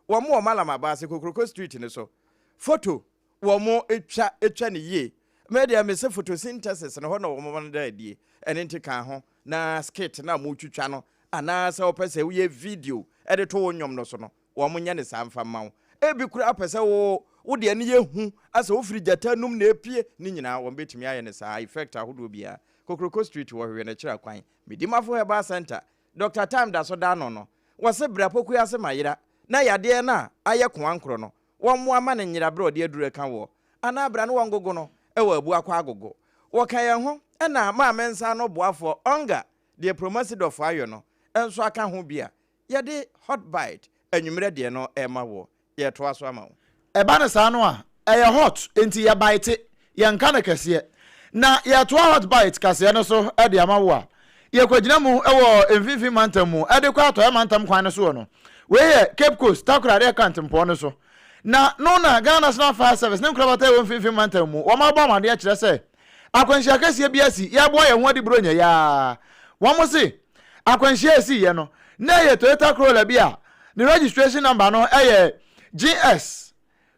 Wɔn wɔ Mallam Abaase, Kokroko Street no so. Photo wɔn twa twa no yie. Me deɛ me se photosynthesis no hɔ na wɔn no da adie. Ɛno nti ka ho na skit no a motwitwa no anaa sɛ wopɛ sɛ woyɛ video de to wo nnwom no so no, Wɔnyɛ no saa mfa mma wo. Ebi koraa pɛ sɛ wo wo deɛ no yɛ hu asɛ wofiri gyata anum na epie. Ne nyinaa wɔbɛtumi ayɛ no saa. Effect ahodoɔ biara. Kokroko Street wɔ Hwehwɛ no akyiri akwan. Medimafo Herbal Centre. Doctor Time da so da ano no. Wɔse bra Pokuase ma yera na yadeɛ no a ayɛ koankorɔ no wɔmmoa ma no nyera berɛ a ɔde aduru reka woɔ anaa bra no wɔngogo no wɔ Abuakwa Agogo. Wɔka yɛn ho na Maame nsa ano boafoɔ Onga deɛ Promasidɔfoɔ ayɔ no nso aka ho bi a Yɛde Hot Bite anwummerɛ deɛ no rema woɔ. Yɛretoa so ama wo. Ɛba no saa no a, ɛyɛ hot, enti yɛ bite, yɛnka no kɛseɛ. Na yɛretoa Hot Bite kaseɛ no so de ama wo a, yɛkɔgyina mu wɔ Mfimfini Mantam mu de kɔ Atɔeɛ Mantam kwan no soɔ no. Wei yɛ Cape Coast, Takoradi Akrantempɔn no so. Na no na Ghana National Fire Service ne nkorabata a ɛwɔ Mfimfini Mantam mu, wɔabɔ amaneɛ kyerɛ sɛ akwanhyia kɛseɛ bi asi, yɛreboa yɛn ho adi Buronya yi ara. Wɔn se Akwanhyia a esiiɛ no, na ɛyɛ Toyota Corolla bi a ne registration number no yɛ GS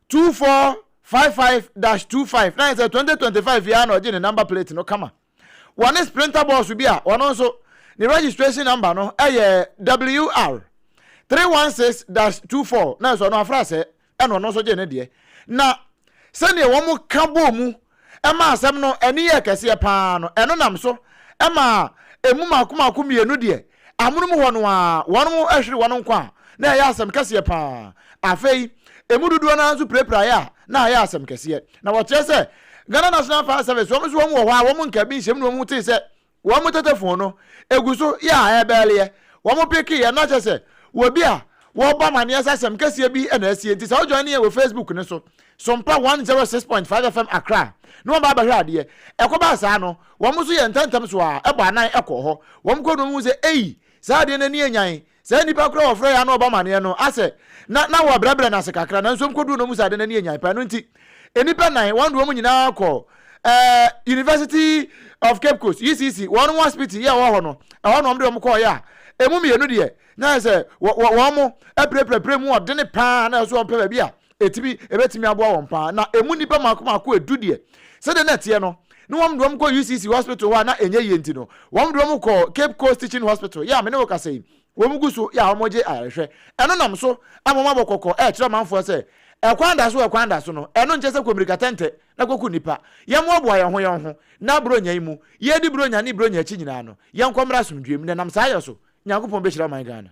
2455-25, na ayɛ sɛ 2025 yi ara na ɔgyee ne number plate no kama. Wɔne Sprinter bɔɔso bi a ɔno nso ne registration number no yɛ WR 316-24, na ɛsɛ ɔno afra sɛ ɛna ɔno nso gyee ne deɛ. Na sɛdeɛ wɔka bɔɔ mu ma asɛm no ani yɛɛ kɛseɛ paa no, ɛno nam so maa emu mmaako mmaako mmienu deɛ, amonom hɔ no ara wɔhwere wɔn nkwa a na ɛyɛ asɛm kɛseɛ paa. Afei, emu dodoɔ no ara nso pirapiraeɛ a na ayɛ asɛm kɛseɛ. Na wɔkyerɛ sɛ Ghana National Fire Service wɔn nso wɔn wɔ hɔ a wɔn nka bi nhyɛm na wɔn tee sɛ Wɔn tetefon no egu so yɛ a ɛrebɛɛleɛ. Wɔn pekeeɛ na kyerɛ sɛ wɔ bi a wɔrebɔ amaneɛ sɛ asɛm kɛseɛ bi na asie nti sɛ wo join yɛn wɔ Facebook no so, Sompa 106.5 FM Accra na wɔn ba abɛhwɛ adeɛ. Ɛkɔbaa saa no, wɔn nso yɛ ntɛntɛm so ara bɔ anan kɔɔ hɔ. Wɔn kɔɔ no wɔn hu sɛ ei, saa adeɛ no ani anyan. Saa nnipa koro a wɔfrɛ yɛn a na wɔbɔ amaneɛ no asɛ na na wɔbrɛbrɛ no ase kakra, nanso wɔkɔduruu no wɔhu sɛ ade no ani anyan paa. Ɛno nti, nnipa nnan, wɔn de wɔn nyinaa kɔɔ eh, University of Cape Coast, UCC, wɔn ho asipiti yɛ ɛwɔ hɔ no, ɛhɔ na wɔn de wɔn kɔɔeɛ a, emu mmienu deɛ, na ayɛ sɛ wɔn mo apirapirapira mu ɔdene paa na ɛsɛ wɔn pɛ baabi a ɛtumi ɛbɛtumi aboa wɔn paa. Na emu nnipa mmaako mmaako edu deɛ, sɛdeɛ na ɛteɛ no, na wɔn de wɔn kɔ UCC hospital hɔ a na ɛnyɛ yie nti no, wɔn de wɔn kɔɔ Cape Coast Teaching Hospital, yɛ a me ne wo kasa yi, wɔn gu so yɛ a wɔgye ayarehwɛ. Ɛno nam so ama wɔn abɔ kɔkɔ ɛrekyerɛ ɔmanfoɔ sɛ, ɛkwan da so ɛkwan da so no, ɛno nkyɛ sɛ kɔ mmirika tɛntɛ na kɔku nnipa. Yɛmmoaboa yɛn ho yɛn ho na Buronya yi mu, yɛredi Buronya ne Buronya akyi nyinaa no, yɛnkɔ mmra asomdwoeɛ mu na ɛnam saa yɛ so, Nyankopɔn bɛhyira ɔman Ghana.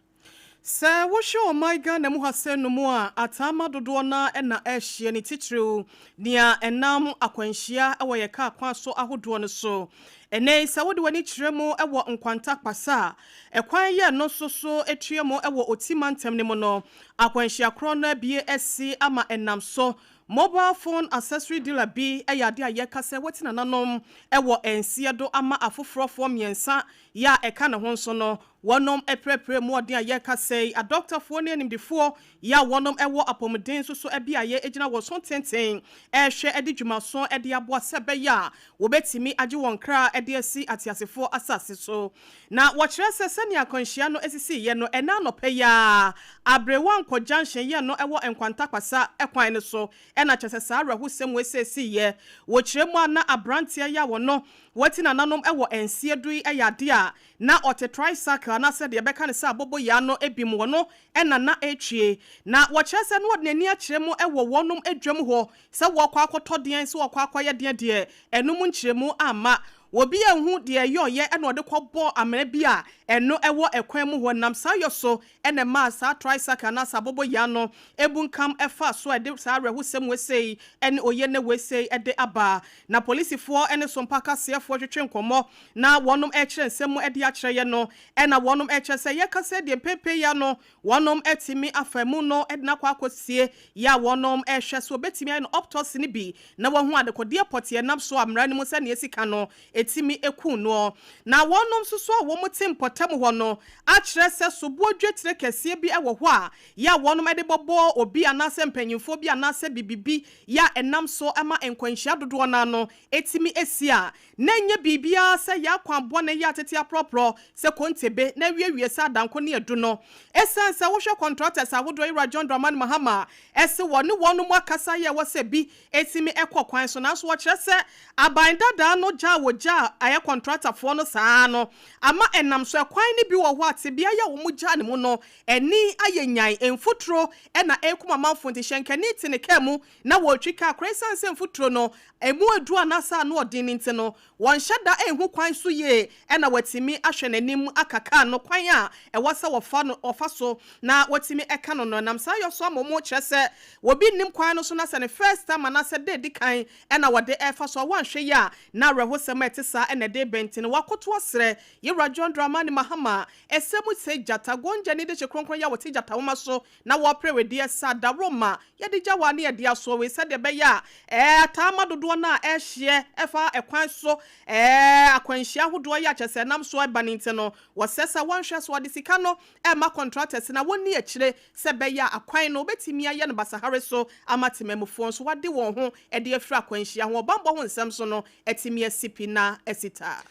Sɛ wohwɛ ɔman Ghana mu ha sɛ no mu a, ataama dodoɔ no ara na ɛrehyeɛ, ne titiriw nea ɛnam akwanhyia wɔ yɛn kaa kwan so ahodoɔ no so. Ɛnnɛ yi, sɛ wode w'ani kyerɛ mu wɔ Nkwanta Kpasa a ɛkwan yɛ no nso so tua mu wɔ Oti mantam no mu no, akwanhyia korɔ no abue asi ama ɛnam so. Mobile phone accessory dealer bi yɛ adeɛ a yɛka sɛ wati nananom wɔ nseɛ do ama afoforɔfoɔ mmiɛnsa yɛ a ɛka ne ho nso no. wɔnom apirapira mu ɔden a yɛrekasa yi. Adɔktafoɔ ne animdefoɔ yi a wɔnom wɔ apɔmuden nso so beaeɛ gyina wɔn so tenten rehwɛ de dwumaso de aboa sɛ ɛbɛyɛ a wɔbɛtumi agye wɔn kra de asi ateasefoɔ asase so. Na wɔkyerɛ sɛ sɛnea akwanhyia no sisiiɛ no, ɛnnɛ anɔpa yi ara, Aberewa Nkɔ Junction yɛ no wɔ Nkwanta Kwasa kwan no so na kyerɛ sɛ saa awerɛhosɛm wei sɛsiiɛ. Wɔkyerɛ mu a na aberanteɛ yi a wɔno wati nananom wɔ nseɛ du yi yɛ adeɛ a na ɔte tricycle anaasɛ deɛ yɛbɛka no sɛ aboboyaa no bi mu, ɔno na na ɛretwie. Na wɔkyerɛ sɛ na ɔde n'ani akyerɛ mu wɔ wɔnom dwam hɔ sɛ wɔrekɔ akɔtɔ deɛn, sɛ wɔrekɔ akɔyɛ deɛn deɛ, ɛno mu nkyerɛmu amma. Obi anhu deɛ ɛyɔeɛ na ɔde kɔbɔɔ amena bi a ɛno wɔ ɛkwan mu hɔ. Nam saa yɔ so na ɛmaa saa tricycle anaasɛ aboboyaa no bunkam faa so a ɛde saa awerɛhosɛm wei ne oye ne wei de aba. Na polisifoɔ ne sompa kaseɛfoɔ twetwe nkɔmmɔ na wɔnom rekyerɛ nsɛm mu de akyerɛ yɛ no, ɛna wɔnom rekyerɛ sɛ yɛkasa yi deɛ mpɛnpɛn yi ano wɔnom atumi afa mu no de no akɔ akɔsie yɛ a wɔnom rehwɛ sɛ wɔbɛtumi ayɛ no optɔsi no bi na wɔahu adekodeɛ pɔtee ɛnam so a mmara no mu sɛdeɛ ɛsi ka no ɛtumi ku noɔ. Na wɔnom nso so a wɔn te mpɔtam hɔ no akyerɛ sɛ soboɔ dwetire kɛseɛ bi wɔ hɔ a yɛ a wɔnom de bɔbɔ obi anaasɛ mpanyinfoɔ bi anaasɛ bibibi yɛ a ɛnam so ma nkwanhyia dodoɔ no ano ɛtumi si a na ɛnyɛ biribiara sɛ yɛn akwan bɔne yɛ atete aprɔprɔ sɛ kontebe na awiewie sɛ adanko ne adu no. Esiane sɛ wohwɛ contractors ahodoɔ Yewura John Dramani Mahama a ɛse wɔne wɔnom akasa yɛ ɛwɔ sɛ bi tumi kɔ kwan so nanso wɔkyerɛ sɛ aban dadaa no gya a wɔgyaa ɛyɛ contractorfoɔ no saa ara no ama ɛnam so ɛkwan no bi wɔ hɔ a tebea yi a wɔgyaa no mu no ani ayɛ nyan mfuturo na ɛrekum amanfoɔ nti hyɛnkani te ne kaa mu na wɔretwi kaa koraa esiane sɛ mfuturo no emu aduru anaasɛ ano ɔden no nti no, wɔnhyɛ da nhu kwan so yie na wɔatumi ahwɛ n'anim aka kaa no kwan a ɛwɔ sɛ wɔfa no wɔfa so na wɔtumi ka no no. Ɛnam saa yɔ so ama wɔkyerɛ sɛ obi nnim kwan no so na sɛ ne first time anaasɛ da edi kan na wɔde refa so a wɔanhwɛ yie a na awerɛhosɛm a ɛte saa na ɛde reba nti no wɔakoto asrɛ Yewura John Dramani Mahama ɛsɛ mu sɛ gyata Gonja-ni dehye kronkron yi a wɔte gyata nwoma so na wɔrepere wedeɛ sɛ adaworo ma yɛde gya wɔ a na yɛde asoɔ wei sɛdeɛ ɛbɛyɛ a ɛɛ ataa ma dodoɔ no a ɛrehyeɛ ɛfa ɛkwan so ɛɛ akwanhyia ahodoɔ yi a kyerɛ sɛ ɛnam so ɛba no nti no wɔsɛ sɛ wɔnhwɛ so wɔde sika no ɛrema contractors na wɔnni akyire sɛ ɛbɛyɛ a akwan no wɔbɛtumi ayɛ no basahare so ama temamufoɔ nso wɔade wɔn ho de afiri akwanhyia ho ɔbammɔ ho nsɛm so no atumi asi pi na asi ta.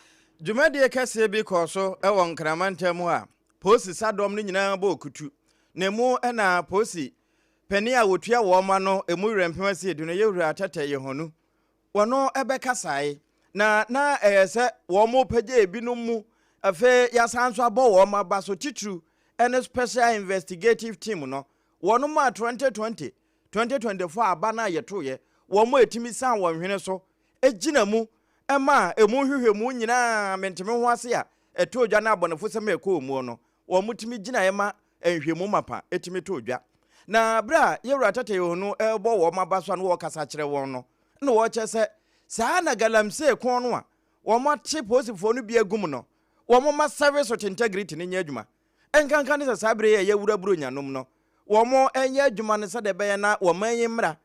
Dwumadie kɛseɛ bi kɔɔ so wɔ Nkran mantam mu a Polisi sadɔm no nyinaa bɔɔ kutu, na emu na polisi panin a wɔtua wɔn ano emu werɛ mpem asiedu no, Yewura Tɛtɛ Yehonu, wɔno bɛkasae, na na ɛyɛ sɛ wɔrepagya ebinom mu, afei yɛasan nso abɔ wɔn aba so, titiriw ne Special Investigative Team no, wɔnom a 2020, 2024 aba no a yɛtoeɛ, wɔn a ɛtumi san wɔn hwene so gyina mu ma emu nhwehwɛmu nyinaa mente-me-ho-ase a ɛtɔɔ dwa ne abɔnefosɛm a ɛkɔɔ muo no, wɔtumi gyinaeɛ ma nhwehwɛmu mapa tumi tɔɔ dwa. Na berɛ a Yɛwura Tatayeho no rebɔ wɔn aba so a na wɔrekasa kyerɛ wɔn no, na wɔrekyerɛ sɛ saa na galamsey ko no a wɔate polisifoɔ no bi agu mu no, wɔmma service with integrity no nyɛ adwuma. Ɛnkanka ne sɛ saa berɛ yi a yɛawura Buronya nom no, wɔnyɛ adwuma no sɛdeɛ ɛbɛyɛ na wɔman yi mmara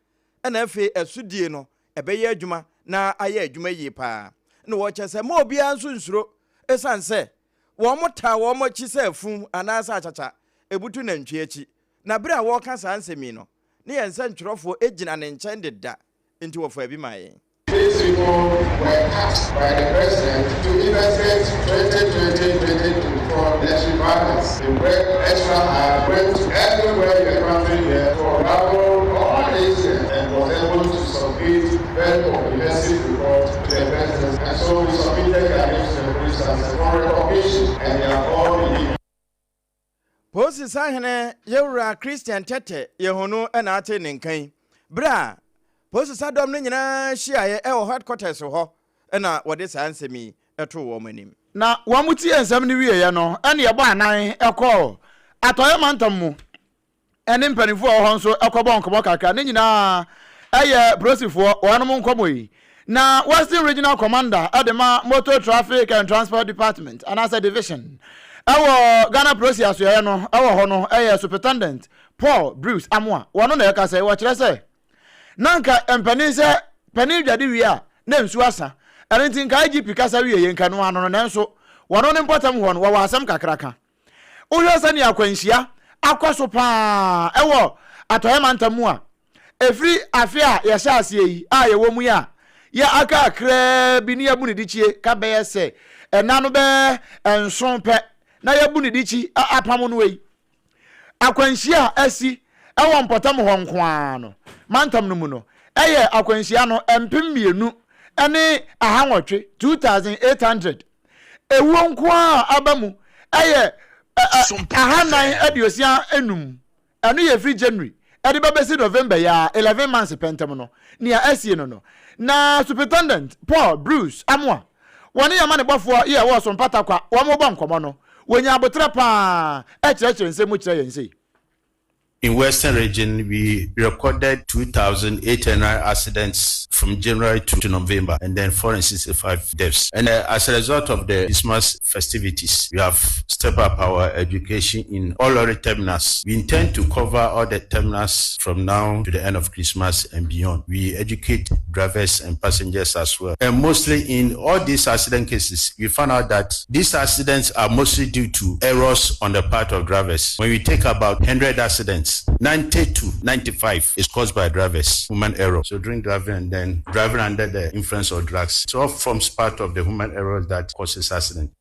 na afei ɛsodie no ɛbɛyɛ adwuma na ayɛ adwuma yie paa. Na wɔkyɛ sɛ mma obiara nso nsuro ɛsiane sɛ wɔtaa wɔn akyi sɛ afum anaasɛ akyakya ɛbutu nantwie akyi. Na berɛ a wɔreka saa nsɛm yi no, ne yɛn nsɛntwerɛfoɔ gyina ne nkyɛn deda, enti wɔfaa bi maa yɛn. These people were asked by the president to investigate 2020-2024 election violence. They worked extra hard, went to everywhere in the country here to unravel all the incidents and was able to submit very comprehensive report to the president. And so we submitted their names to the police for recognition and they have all been given. Polisi sahene Yewura Christian Tetteh Yehonu na ate ne nka yi bere a polisi sadɔm no nyinaa hyiaeɛ wɔ headquarters hɔ na wɔde saa nsɛm yi too wɔn anim. Na wɔtiee nsɛm no wieeɛ no, ɛnna yɛbɔɔ anan kɔɔ Atɔeɛ Mantam mu ne mpanimfoɔ a ɛwɔ hɔ nso kɔbɔɔ nkɔmmɔ kakra. Ne nyinaa yɛ polisifoɔ, wɔnom nkɔmmɔ yi. Na Western Regional Commander de ma Motor Traffic and Transport Department anaasɛ Division wɔ Ghana Polisi Asoɛeɛ no wɔ hɔ no yɛ Superintendent Paul Bruce Amoah. Wɔno na ɛkasa yi, wɔkyerɛ sɛ na nka mpanin sɛ panin dwade wie a na nsuo asa, ɛno nti nka IGP kasa wieɛ nka ɛno ano no, nanso wɔno ne mpɔtam hɔ no wɔwɔ asɛm kakra ka. Wohwɛ sɛnea akwanhyia akɔ so paa wɔ Atɔeɛ Mantam mu a, ɛfiri afe a yɛhyɛ aseɛ yi a yɛwɔ mu yi a yɛ aka kakraa bi ne yɛabu ne dikyie ka bɛyɛ sɛ ɛna no bɛyɛ nson pɛ na yɛabu ne dikyi apam no yi. Akwanhyia a asi wɔ mpɔtam hɔ nko ara no, mantam no mu no, ɛyɛ akwanhyia no 2800, 2,800. Ewuo nko ara a aba mu yɛ 465. Ɛno yɛ firi January de ba bɛsi November yi ara, 11 months pɛ ntam no, nea asie no no. Na Superintendent Paul Bruce Amoah, wɔne yɛn amanebɔfoɔ yi a ɛwɔ Ɔsom Kwa wɔrebɔ nkɔmmɔ no, wɔnya aboterɛ pa ara kyerɛkyerɛ nsɛm mu kyerɛ yɛn sei. In Western Region, we recorded 2,800 accidents from January to November, and then 465 deaths. And as a result of the Christmas festivities, we have stepped up our education in all lorry terminals. We intend to cover all the terminals from now to the end of Christmas and beyond. We educate drivers and passengers as well. And mostly in all these accident cases, we found out that these accidents are mostly due to errors on the part of drivers. When we take about 100 accidents, 90 to 95 is caused by drivers, human error. So drink driving and then driving under the influence of drugs. It all forms part of the human error that causes accident.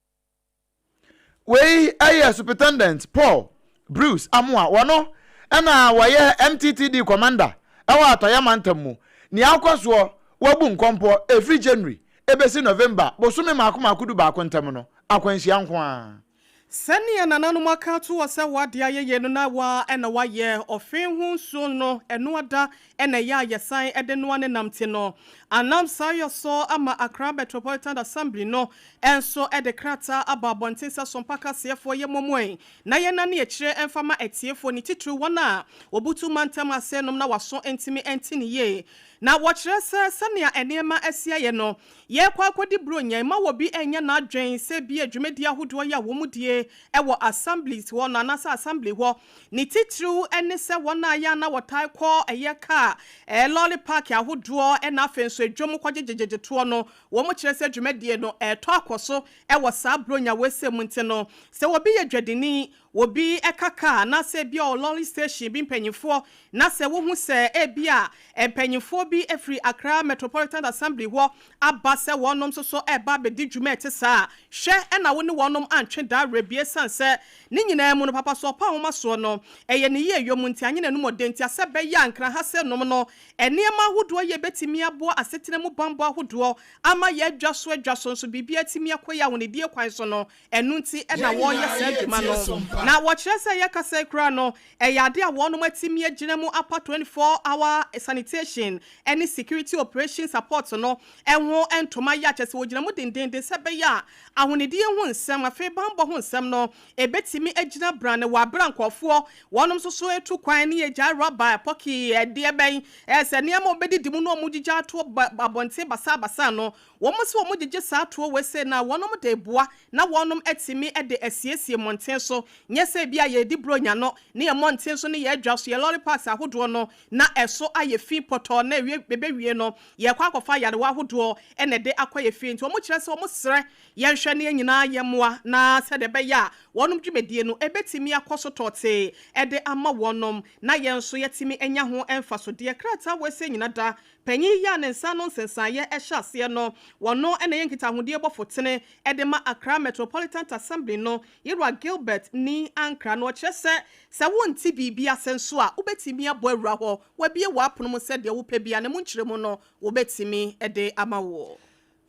Wei yɛ Superintendent Paul Bruce Amoah, wɔno na wɔyɛ MTTD Commander wɔ Atɔeɛ Mantam mu. Nea akɔ soɔ, wɔabu nkɔmpɔ ɛfiri January ɛbɛsi November bosome mmaako mmaako dubaako ntam no, akwanhyia nko ara. Sɛnea nananom aka ato hɔ sɛ w'ade ayɛ yie no na wo ara na woayɛ. Ɔfe ho nsuo no, ɛno ada na ɛyɛ a yɛsan de noa ne nam ti no. Anam saa yɔ so ama Accra Metropolitan Assembly no nso de krataa aba abɔnten sɛ Sompa kaseɛfoɔ yɛ mmɔmɔe na yɛnnane akyire mfa ma atiefoɔ, ne titiriw wɔn a wɔbutu mantam ase nom na wɔaso ntumi nte no yie. Na wɔkyerɛ sɛ sɛnea nneɛma asi ayɛ no, Yɛrekɔ akɔdi Buronya yi, mma obi nnyɛ n'adwen sɛ ebia dwumadi ahodoɔ yi a wɔdie wɔ assemblies hɔ no anaasɛ assembly hɔ, ne titiriw ne sɛ wɔn a yɛ a na wɔtae kɔ ɛyɛ kaa, lɔre park ahodoɔ na afei nso dwam kɔgyegyegyegye toɔ no, wɔn kyerɛ sɛ dwumadie no ɛretɔ akɔ so wɔ saa Buronya wei sɛ mu nti no, sɛ obi yɛ dwadini, obi ka kaa anaasɛ ebia ɔwɔ lɔre station bi mpanyinfoɔ Na sɛ wohu sɛ ebia mpanyimfoɔ bi firi Accra Metropolitan Assembly hɔ aba sɛ wɔnom nso so reba abɛdi dwuma a ɛte saa a, hwɛ na wo ne wɔnom antwe da awerɛ bi ɛsiane sɛ ne nyinaa mu no papa so ɔpa nwoma soɔ no ɛyɛ ne yieyɔ mu nti anye n'anum ɔdɛ nti a sɛ ɛbɛyɛ a Nkran ha sɛ nom no nneɛma ahodoɔ yie bɛtumi aboa asetena mu banbɔ ahodoɔ ama yɛ adwa so adwa so nso biribi atumi akɔ yie ahonidie kwan so no ɛno nti na Yɛn wɔreyɛ nyinaa saa adwuma yɛtie no Sompa. Na wɔkyerɛ sɛ yɛkasa yi koraa no Ɛyɛ ade a wɔnom atumi agyina mu apa 24 hour sanitation ne security operation support no ho ntoma yɛ a kyerɛ sɛ wɔgyina mu dendeenden sɛ ɛbɛyɛ a ahonidie ho nsɛm afei banbɔ ho nsɛm no ɛbɛtumi agyina brane wɔ aberɛ a nkorɔfoɔ wɔnom nso so retu kwan ne yɛgyae rɔba pɔkee ɛdeɛ bɛn sɛ nneɛma a wɔbɛdidi mu na wɔgyigya ato abɔnten basaa basaa no wɔn se wɔn gyegye saa toɔ wei sei no a wɔnom de reboa na wɔnom atumi de asiesie mmɔnten so Nyɛ sɛ ebia yɛredi Buronya no ne yɛn mmɔnten so ne yɛn adwa so, yɛn lɔre parks ahodoɔ no, na ɛso ayɛ fi pɔtɔɔ na awie bɛbɛwie no, yɛrekɔ akɔfa ayarewa ahodoɔ na ɛde akɔ yɛn fie. Nti wɔkyerɛ sɛ wɔsrɛ yɛnhwɛ na yɛn nyinaa yɛmmoa na sɛdeɛ ɛbɛyɛ a wɔnom dwumadie no ɛbɛtumi akɔ so tɔɔtee de ama wɔnom na yɛn nso yɛatumi anya ho mfasodeɛ. Krataa wei sɛ nyina da panyin yi a ne nsa ano nsensaneeɛ hyɛ aseɛ no, wɔno na ɛyɛ nkitahodie bɔfotene de ma Accra Metropolitan Assembly no Yewura Gilbert Nii Ankrah no, ɔkyerɛ sɛ, sɛ wonte biribi ase nso a, wobɛtumi abɔ awura hɔ, wɔabue w'apono mu sɛ deɛ wopɛ biara, na emu nkyerɛmu no, wɔbɛtumi de ama wo.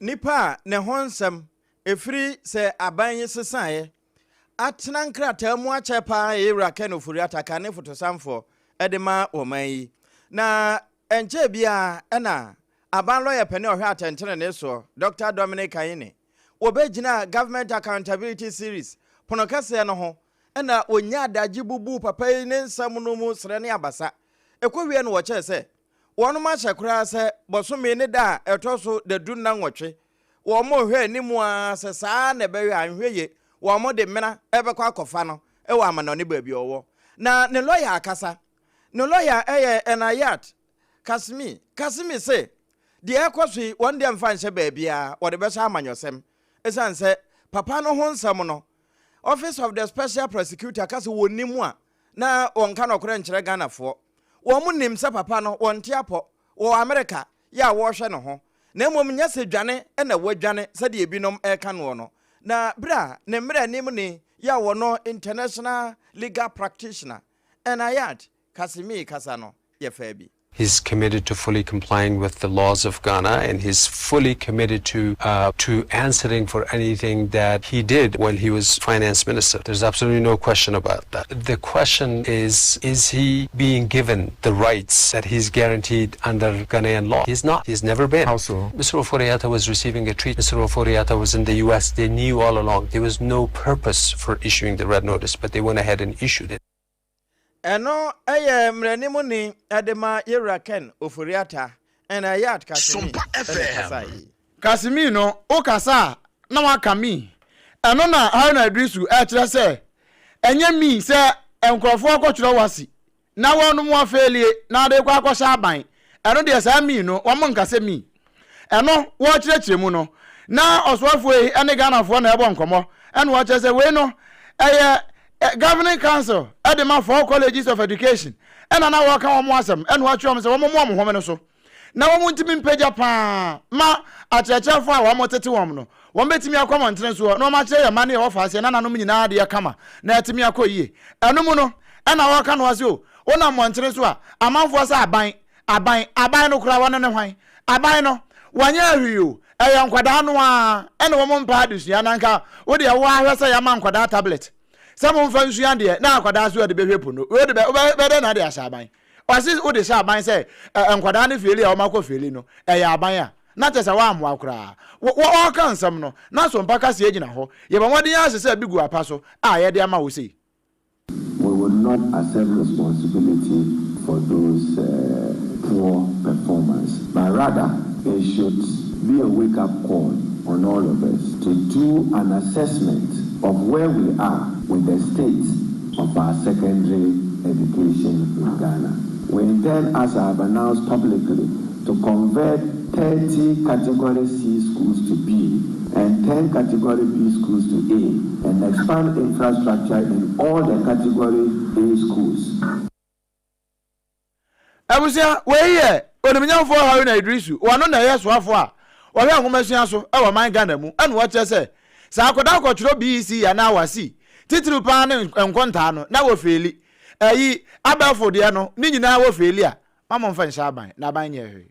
Nipa a ne ho nsɛm ɛfiri sɛ aban yi sesaeɛ atena nkrataa mu akyɛ paa yɛ Yewura Ken Ofori-Atta, kane fotosanfoɔ de ma ɔman yi. Na ɛnkyɛɛ biara ɛna aban lɔya panin a ɔhwɛ atɛntenenee soɔ, Dɔkta Dominic Ayine, Wɔbɛgyinaa Government Accountability Series pono kɛseɛ no ho na wɔnyaa adagye bubuu papa yi ne nsɛm no mu serɛ ne abasa. Ɛkɔwieɛ no wɔkyɛɛ sɛ wɔnom ahyɛ koraa sɛ bɔsome ne da a ɛtɔ so dadu nna nwɔtwe wɔn rehwɛ anim ara sɛ saa na ɛbɛyɛ a anhwɛ yie wɔn de mena bɛkɔ akɔfa no wɔ amanɔne baabi a ɔwɔ. Na ne lɔya akasa. Ne lɔya yɛ Enayat Kasmi. Kasmi se Deɛ ɛrekɔ so yi, wɔn deɛ mfa nhyɛ baabiara, wɔde bɛhyɛ amanyɔsɛm. Ɛsiane sɛ papa no ho nsɛm no, Office of the Special Prosecutor ka sɛ wɔnnim a, na wɔnka nɔkorɛ nkyerɛ Ghanafoɔ. Wɔn nim sɛ papa no wɔnte apɔ, wɔ Amerika yɛ a wɔrehwɛ ne ho, na mmom nyɛ sɛ dwane na wadwane sɛdeɛ ebinom reka noɔ no. Na berɛ a ne mmaranimni yɛ a ɔno International Legal Practitioner, Enayat Kasimi kasa no, yɛfaa bi. He's committed to fully complying with the laws of Ghana and he's fully committed to uh, to answering for anything that he did when he was finance minister. There's absolutely no question about that. The question is, is he being given the rights that he's guaranteed under Ghanaian law? He's not. He's never been. How so? Mr. Ofori-Atta was receiving a treat. Mr. Ofori-Atta was in the U.S. They knew all along. There was no purpose for issuing the red notice, but they went ahead and issued it. Ɛno yɛ mmaranimni de ma Yewura Ken Ofori-Atta ɛna Ayat Kasimi Sompa na FM. ɛkasae yi. Kasimi no, wokasa a na waka me. Ɛno na Haruna Iddrisu ɛrekyerɛ sɛ ɛnyɛ me sɛ nkurɔfoɔ akɔtwerɛ wasi na wɔnom afeelie na ade kɔ akɔhyɛ aban. Ɛno deɛ saa me no wɔn nka sɛ me. Ɛno wɔrekyerɛkyerɛ mu no na ɔsoafoɔ yi ne Ghanafoɔ na ɛbɔ nkɔmmɔ ɛna wɔkyerɛ sɛ wei no ɛyɛ Governing Council de ma four colleges of education ɛna na wɔreka wɔn asɛm ɛna wɔakyerɛ wɔn sɛ wɔn mmoa wɔn home no so na wɔn ntumi mpagya paa ma akyerɛkyerɛfoɔ a wɔn tete wɔn no wɔn bɛtumi akɔ mmɔntene soɔ na wɔn akyerɛ yɛn mma ne yɛwɔ faase yɛn nananom nyinaa adeɛ kama na ɛtumi akɔ yie. Ɛno mu no ɛna wɔreka no ase o wonam mmɔntene so a amanfoɔ sɛ aban Aban, aban no koraa wɔno ne hwan? Aban no, wɔnyɛɛ hwee o, ɛyɛ nkwadaa no ara ɛna wɔn mpɛ adesua na nka wo deɛ wo ara hwɛ sɛ yɛama nkwadaa tablet sɛ momfa nsua adeɛ na akwadaa so ɛde bɛhwɛ po no, wei de bɛ wobɛ bɛdɛ na de ahyɛ aban. Ɔse wode hyɛ aban sɛ ɛ nkwadaa no feeli a wɔn akɔ feeli no ɛyɛ aban a, na kyerɛ sɛ woammoa koraa. Wɔ wɔ ɔreka nsɛm no, na Sompa kaseɛ gyina hɔ. Yɛbɔ mmɔden ara sesɛ bi gu apa so a yɛde ama wo sei. We will not accept responsibility for those uh, poor performance, but rather it should be a wake-up call on all of us to do an assessment of where we are with the state of our secondary education in Ghana. We intend, as I have announced publicly, to convert 30 Category C schools to B and 10 Category B schools to A and expand infrastructure in all the Category A schools. Abusua, wei yɛ Onimnyamfoɔ Haruna Iddrisu, ɔno na ɛyɛ soafoɔ a ɔhwɛ nwomasua so wɔ ɔman Ghana mu, ɛna ɔkyerɛ sɛ sɛ akwadaa kɔtwerɛ BEC anaa WASSCE, titiriw paa ne nkontaa no, na wɔfeeli, ayi, abɛɛfo deɛ no, ne nyinaa wɔfeeli a, ma momfa nhyɛ aban, na aban nyɛɛ hwee.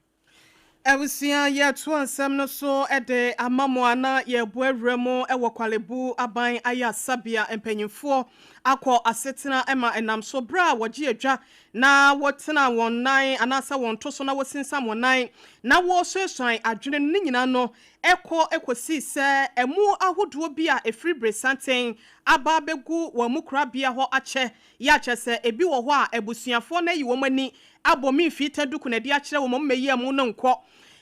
Abusua, yɛretoa nsɛm no so de ama mo a na yɛrebɔ awura mu wɔ Korle-Bu Aban Ayarsabea mpanyimfoɔ akɔ asetena ma ɛnam so berɛ a wɔgye adwa na wɔtena wɔn nan anaasɛ wɔn to so na wɔsinsam wɔn nan na wɔresuasuan adwene no ne nyinaa no kɔ kɔsii sɛ ɛmo ahodoɔ bi a ɛfiri beresanten aba abɛgu wɔn mu korabea hɔ akyɛ Yɛ a kyerɛ sɛ ebi wɔ hɔ a abusuafoɔ no ayi wɔn ani abɔ me mfii ta duku na ɛde akyerɛ wɔn mmɛyi amu no nkɔ.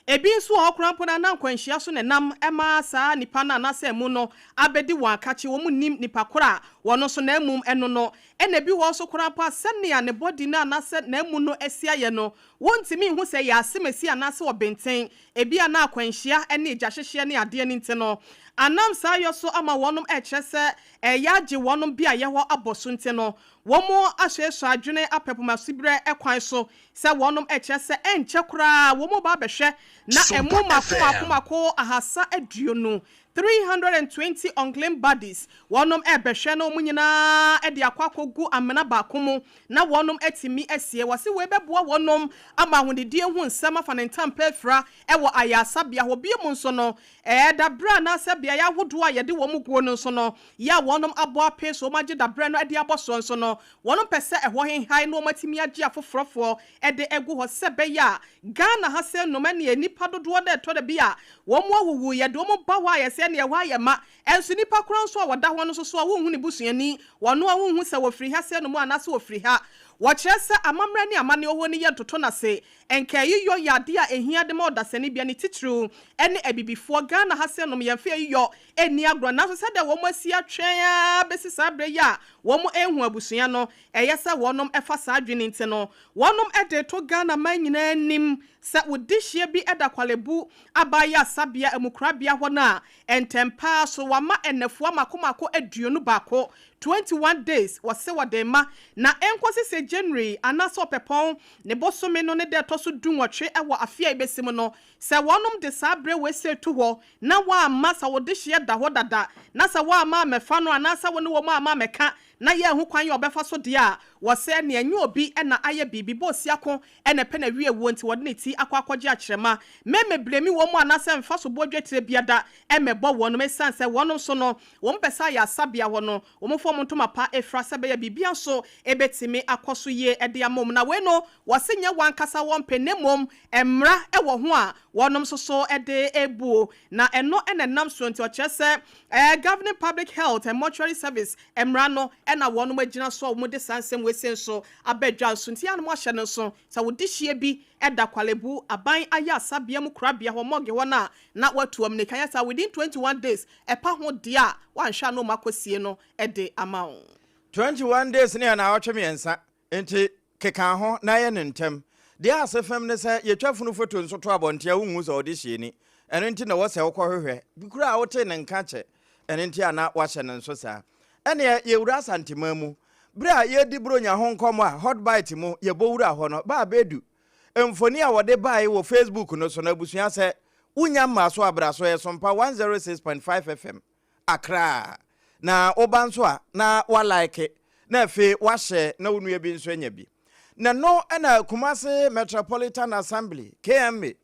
Ebi nso wɔ hɔ koraa mpo no a na nkwanhyia so na ɛnam ma saa nipa no anaasɛ amu no abɛdi wɔn akakye, wɔn nnim nipa korɔ a wɔn nso n'amu ɛno no. Ɛna ebi wɔ hɔ nso koraa mpo a sɛnea ne body no anaasɛ n'amu no asi ayɛ no wɔntumi nhu sɛ ɛyɛ asemasi anaasɛ ɔbenten, ebia na akwanhyia ne gyahyehyeɛ ne adeɛ no nti no anam saa yɔ so ama wɔnom ɛkyerɛ sɛ Ɛreyɛ agye wɔn beaeɛ hɔ abɔ so nti no, wɔasuasua adwene apɛ pomasiberɛ kwan so sɛ wɔnom ɛkyerɛ sɛ ɛnkyɛ koraa wɔreba abɛhwɛ na ɛmu Sompa mmaako mmaako FM. mmaako 320, 320 unclaimed bodies, wɔnom ɛrebɛhwɛ na wɔn nyinaa de akɔ akɔgu amena baako mu na wɔnom atumi asie. Wɔse wei bɛboa wɔnom ama ahonidie ho nsɛm afa ne ntampɛ afira wɔ ayaresabea hɔ. Bio mu nso no, Ɛɛ, daberɛ anaasɛ beaeɛ ahodoɔ a yɛde wɔn guo no nso no, yɛ a wɔnom abɔ apee so wɔn agye daberɛ no de abɔ soɔ nso no, wɔnom pɛ sɛ ɛhɔ henhae na wɔn atumi agye afoforɔfoɔ de agu hɔ sɛ ɛbɛyɛ a Ghana ha sɛ nnom ɛneɛ nnipa dodoɔ no ɛtɔ da bi a wɔn awuwu yɛde wɔn ba hɔ a yɛsɛ ɛneɛ ɛhɔ ayɛ ma ɛnso nnipa koraa nso a wɔda hɔ no nso so a wonhu ne busuani wɔn a wonhu sɛ wɔfiri ha sɛ nnom anaasɛ wɔfiri ha. Wɔkyerɛ sɛ amammerɛ ne amanneɛ wɔ hɔ no yɛ ntoto no ase. Nkaayiyɔ yɛ adeɛ a ɛhia de ma ɔdasani bia ne titiriw ne abibifoɔ. Ghana ha sɛ nom yɛmfa ayiyɔ nni agorɔ nanso sɛdeɛ wɔn asi atwɛn ara bɛsi saa berɛ yi a wɔn nhu abusua no, ɛyɛ sɛ wɔnom fa saa adwene nti no wɔnom de reto Ghana man nyinaa anim sɛ wo dehyeɛ bi da Kwalebu abaayɛ asabea amukorabea hɔ no a ntɛm pa ara so wɔama nnafua mako mako 21, 21 days, wɔse wɔde rema na ɛnkɔsi sɛ January anaasɛ Ɔpɛpɔn ne bosome no ne da ɛtɔ so dunwɔtwe wɔ afe a ɛbɛsi mu no, sɛ wɔnom de saa berɛ wei sei to hɔ na wɔamma sɛ wo dehyeɛ da hɔ dada na sɛ woamma ammɛfa no anaasɛ wo ne wɔn amma ammɛka na yɛanhu kwan a ɔbɛfa so deɛ a, wɔsɛ ɛnneɛ ɛnyɛ obi na ayɛ biribi, Bosiako na ɛpɛ n'awie wuo nti wɔde ne ti akɔ akɔgye akyerɛma. Me meblame wɔn anaasɛ mfa soboɔ dwetire biada mmɛbɔ wɔnom ɛsiane sɛ wɔnom nso no wɔn pɛ sɛ ayɛ asabea hɔ no wɔn fa wɔn ntoma pa fira sɛ ɛbɛyɛ biribiara nso bɛtumi akɔ so yie de ama wɔn na wei no wɔse nyɛ wɔn ankasa wɔn pɛ na mmom mmara wɔ ho a wɔnom nso so de rebuo na ɛno na ɛnam soɔ nti ɔkyerɛ sɛ ɛɛ Governing Public Health and Mortuary Service mmara no na wɔnom agyina so a wɔde saa nsɛm wei sei nso aba dwa nso nti a na wɔahyɛ no nso sɛ wo dehyeɛ bi da Kwalebu aban ayɛ asabea mu korabea hɔ morgue hɔ no a na watu ammirika yɛ saa within 21 days ɛpa ho deɛ a woanhwɛ a na wɔn akɔsie no de ama wo. 21 days no yɛ naawɔtwe mmiɛnsa nti keka ho na yɛ no ntɛm. Deɛ ase fam ne sɛ yɛtwa funu foto nso to abɔnten a wonhu sɛ ɔde hyɛ ni. Ɛno nti na ɛwɔ sɛ wokɔhwehwɛ. Bi koraa a wotee ne nka kyɛ ɛno nti a na wahyɛ no nso saa. Ɛneɛ yɛwura Asanteman mu. Berɛ a yɛredi Buronya ho nkɔmmɔ a Hot Bite mu yɛbɔ wuraa hɔ no, baa bɛdu. Mfoni a wɔde baeɛ wɔ Facebook no so no abusua sɛ wonya mmaa so a bra so ɛyɛ Sompa 106.5 FM, Accra. Na woba nso a na wa like na afei wa share na wo nua bi nso anya bi. Na ɛno na Kumasi Metropolitan Assembly, KMA,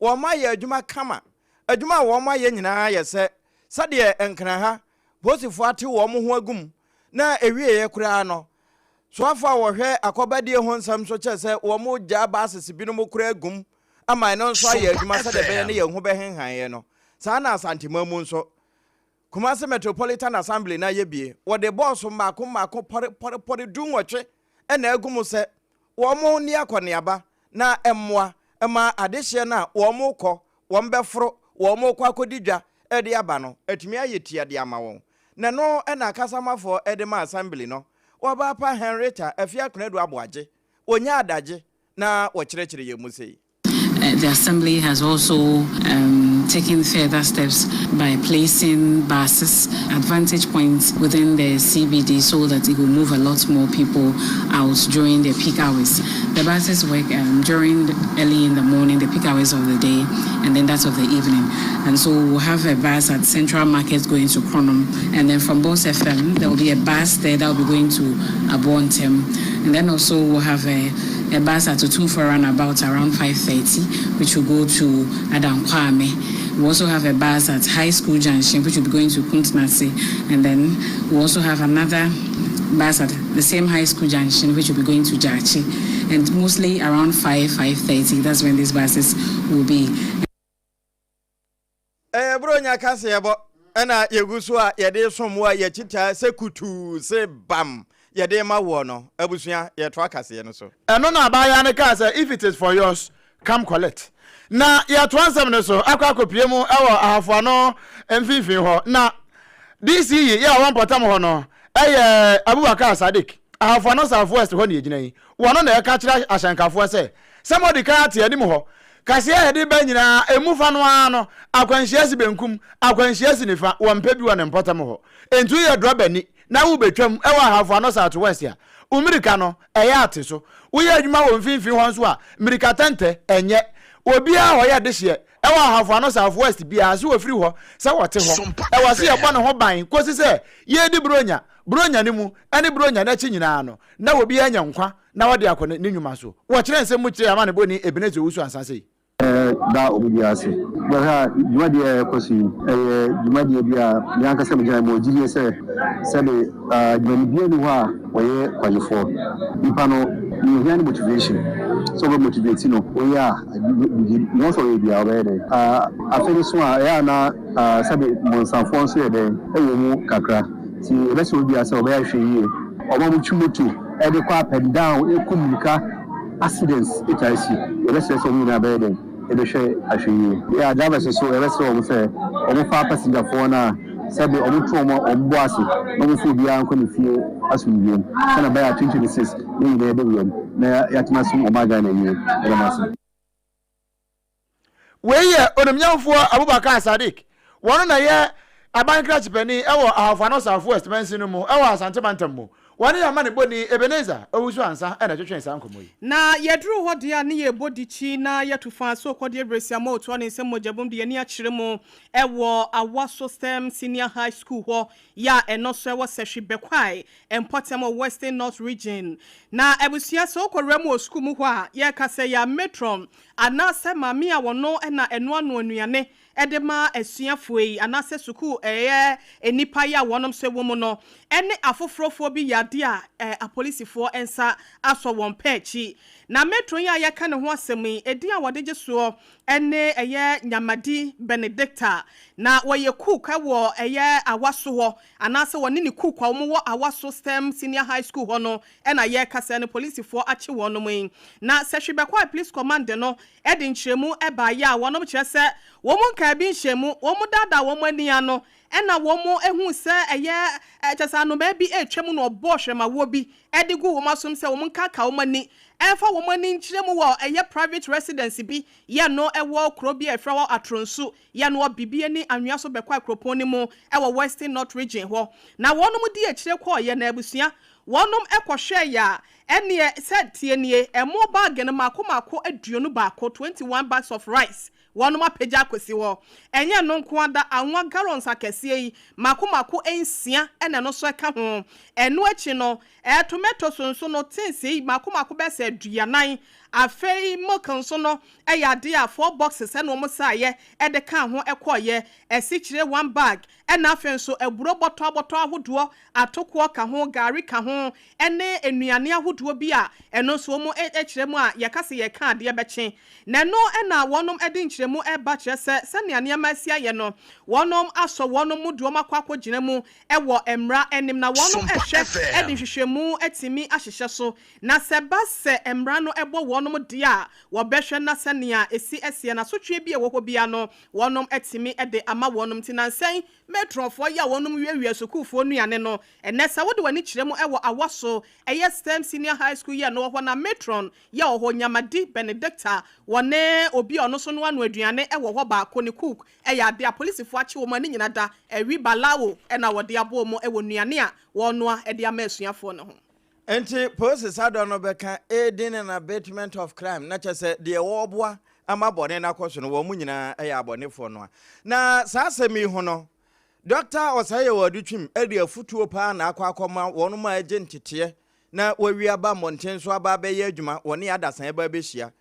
wɔn ayɛ adwuma kama. Adwuma a wɔn ayɛ nyinaa yɛ sɛ sɛdeɛ Nkran ha Polisifoɔ ate wɔn ho agu mu na ɛwieɛ koraa no soafoɔ a wɔhwɛ akɔbadie ho nsɛm nso kyerɛ sɛ wɔgyaa buses binom koraa agu mu ama ɛno nso ayɛ adwuma sɛdeɛ ɛbɛyɛ ne yɛn ho bɛhenhan yɛn no. Saa na Asanteman mu nso Kumasi Metropolitan Assembly no ayɛ bie. Wɔde bɔɔso mmaako mmaako pɔrepɔrepɔre dunwɔtwe na agu mu sɛ wɔn nni akɔneaba na mmoa ma adehyeɛ no a wɔrekɔ, wɔbɛforo, wɔrekɔ akɔdi dwa de aba no atumi ayɛ tia de ama wɔn. Na ɛno na akasamafoɔ de ma Assembly no. Wɔbaapa Henrietta Afia Konadu Aboagye, wɔnya adagye na wɔkyerɛkyerɛ yɛn mu sei. The Assembly has also um, taken further steps by placing buses at vantage points within the CBD so that it will move a lot more people out during the peak hours. The buses work um, during the, early in the morning, the peak hours of the day, and then that of the evening. And so we'll have a bus at Central Market going to Kronum, and then from Boss FM, there will be a bus there that will be going to Abontem. And then also we'll have a, a bus at Otumfuo Runabout around 5.30, which will go to Adankwame. We also have a bus at High School Junction, which will be going to Kuntanase. And then we also have another bus at the same High School Junction, which will be going to Jachi. And mostly around 5, 5.30, that's when these buses will be. Ɛyɛ Buronya kaseɛbɔ na yɛgu so a yɛde resom wo a yɛakyitaa sɛ kutuu se bam yɛde rema woɔ no. Abusua, yɛretoa kaseɛ no so. Ɛno na abaayewa no kaa sɛ, If it is for yours, come collect. Na yɛtoa nsɛm no so akɔ akɔpue mu wɔ Ahafo Ano mfimfini hɔ. Na DC yi a ɔwɔ mpɔtam hɔ no yɛ Abubakar Sadiq. Ahafo Ano South West hɔ na yɛgyina yi. Wɔno na ɛka kyerɛ ahyɛnkafoɔ sɛ, Sɛ moadi kan ate anim hɔ kaseɛ a yɛde ba nyinaa, emu fa no ara no, akwanhyia si benkum, akwanhyia si nifa, wɔmpɛ bi wɔ ne mpɔtam hɔ. Enti woyɛ drɔbani na worebɛtwam wɔ Ahafo Ano South West a, wo mmirika no, ɛyɛ ate so. Woyɛ adwuma wɔ mfimfini hɔ nso a, mmirika tɛntɛ, ɛnyɛ. Obiara a ɔyɛ dehyeɛ wɔ Ahafo Ano South West biara, sɛ wɔfiri hɔ, sɛ wɔte hɔ, ɛwɔ sɛ yɛbɔ ne ho ban kɔsi sɛ yɛredi Buronya, Buronya no mu ne Buronya no akyi nyinaa no, na obiara anya nkwa na ɔde akɔ ne nnwuma so. Wɔkyerɛ nsɛm mu kyerɛ amanebɔni Ebenezer Owusu Ansah sei. Da obi biara ase. Bɛhwɛ a dwumadie a ɛrekɔ so yi, ɛyɛ dwumadie bi a me ankasa megyina mewɔ gyidie sɛ sɛbe dwumadi biara nni hɔ a wɔyɛ kwadwofoɔ. Nipa no, deɛ ohia ne motivation. Sɛ wobɛ motivate no, woyɛ a, deɛ ɔwɔ sɛ ɔyɛ biara ɔbɛyɛ dɛn. Afei nso a, ɛyɛ a na sɛbe mmɔnsamfoɔ nso yɛ dɛn, ɛwɔ mu kakra. Nti yɛbɛsrɛ obiara sɛ ɔbɛyɛ ahwɛyie. Wɔn a wɔtwi moto. de kɔ up and down ɛkɔ mmirika, accidents taa si. Yɛbɛsrɛ sɛ wɔn nyinaa bɛyɛ dɛn bɛhwɛ ahwɛyie. Yeah, drivers nso yɛbɛsrɛ wɔn sɛ wɔmfa passengerfoɔ no a sɛbe wɔto wɔn a wɔn bo ase na wɔmfa obiara nkɔ ne fie asomdwoeɛ mu sɛdeɛ ɛbɛyɛ a 2026 yɛn nyinaa yɛbɛwura mu na yɛatumi asom ɔman Ghana yie. Yɛda mo ase. Wei yɛ Onimnyamfoɔ Abubakar Sadiq, wɔno na ɛyɛ Aban Krakye Panin wɔ Ahafo Ano South West mansin no mu wɔ Asante Mantam mu. Wɔne yɛn amanebɔni Ebenezer Owusu Ansah na ɛtwetwee saa nkɔmmɔ yi. Na yɛduruu hɔ deɛ a ne yɛrebɔ dikyi na yɛatu fa sɛ ɔkɔdeɛ berɛsi ama ɔtoa ne nsam mogyabom de yɛn ani akyerɛ mu wɔ Awaso Stem Senior High School hɔ yɛ a ɛno nso ɛwɔ Sehwi Bekwai mpɔtam wɔ Western North Region. Na abusua sɛ wokɔwura mu wɔ sukuu mu hɔ a yɛreka sɛ yɛ a matron anaasɛ maame a ɔno na ɛnoanoa nnuane de ma asuafoɔ yi anaasɛ sukuu ɛyɛ nnipa yi a wɔnom nso wɔ mu no ne afoforɔfoɔ bi yɛ adeɛ a apolisifoɔ nsa asɔ wɔn pɛ akyi. Na matron yi a yɛka ne ho asɛm yi, edin a wɔde gye soɔ ne ɛyɛ Nyamadi Benedicta. Na wɔyɛ cook wɔ ɛyɛ Awaso hɔ anaasɛ wɔne ne cook a wɔwɔ Awaso STEM Senior High School hɔ no na yɛrekasa no polisifoɔ akye wɔnom yi. Na sɛ hwe bɛkɔ a Police Command no de nkyerɛmu baeɛ a wɔnom kyerɛ sɛ wɔn nkaa bi nhyɛ mu, wɔn daadaa wɔn ani ano ɛna wɔn huu sɛ ɛyɛ kyerɛ sɛ anomaa bi retwa mu na ɔbɔɔ hwɛmawoɔ bi de guu wɔn asom sɛ wɔn nkaaka wɔn ani mfa wɔn ani nkyerɛ mu wɔ ɛyɛ private residence bi yɛ no wɔ kuro bi a yɛfrɛ hɔ Atronsu yɛ no wɔ Bibiani anwea so bɛkɔ kuropɔn no mu wɔ Western North Region hɔ na wɔnom di akyire kɔɔeɛ na abusua Wɔnom kɔhwɛeɛ a, ɛneɛ sɛ tie nie, ɛmo bag no mako mako 21, 21 bags of rice, wɔnom apagya akɔsi hɔ. Ɛnyɛ ɛno nko ara da, anwa gallons akɛseɛ yi, mako mako nsia na ɛno nso ɛka ho. Ɛno akyi no, ɛɛ tomatoes nso no, tins yi, mako mako bɛyɛ sɛ aduanan. Afei milk nso no, ɛyɛ adeɛ a four boxes ɛna wɔn saeɛ de kaa ho kɔeɛ. Asikyire one bag, Ɛna afei nso aburo bɔtɔ abɔtɔ ahodoɔ, atokoɔ ka ho, gari ka ho, ɛne nnuane ahodoɔ bi a ɛno nso wɔn kyerɛ mu a yɛka sɛ yɛreka adeɛ bɛkye. Na ɛno na wɔnom de nkyerɛmu reba kyerɛ sɛ sɛnea nneɛma asi ayɛ no, wɔnom asɔ wɔnom mu de wɔn akɔ akɔgyina mu wɔ mmara anim na wɔnom rehwɛ de nhwehwɛmu atumi ahyehyɛ so. Na sɛ ɛba sɛ mmara no bɔ wɔnom deɛ a, wɔbɛhwɛ na sɛnea ɛsi seɛ no asotweɛ bi a ɛwɔ hɔ biara no wɔnom atumi de ama wɔnom. Nti nansa yi matronfoɔ yi a wɔnom wiawia sukuufoɔ nnuane no, ɛnnɛ sɛ wode w'ani kyerɛ mu wɔ Awaso, ɛyɛ stem Senior High School yi a ɛno wɔ hɔ na matron yi a ɔwɔ hɔ, Nyamadi Benedicta, wɔne obi a ɔno nso noanoa aduane wɔ hɔ baako, ne cook, ɛyɛ adeɛ a polisifoɔ akye wɔn a ne nyina da awi balawo na wɔde abɔ wɔn wɔ nnuane a wɔrenoa de ama asuafoɔ no ho. Enti Polisi Sadɔ no bɛka aiding and abatement of crime, na kyerɛ sɛ deɛ wɔreboa ama bɔne no akɔ so no, wɔn nyinaa yɛ abɔnefoɔ no a. Na saa asɛm yi ho no, Dɔkta Osayiwo Adutwum de afutuo paa na akɔ akɔma wɔn a agye nteteɛ na wɔawie aba mmɔnten so aba abɛyɛ adwuma, wɔne adasan aba abɛhyia,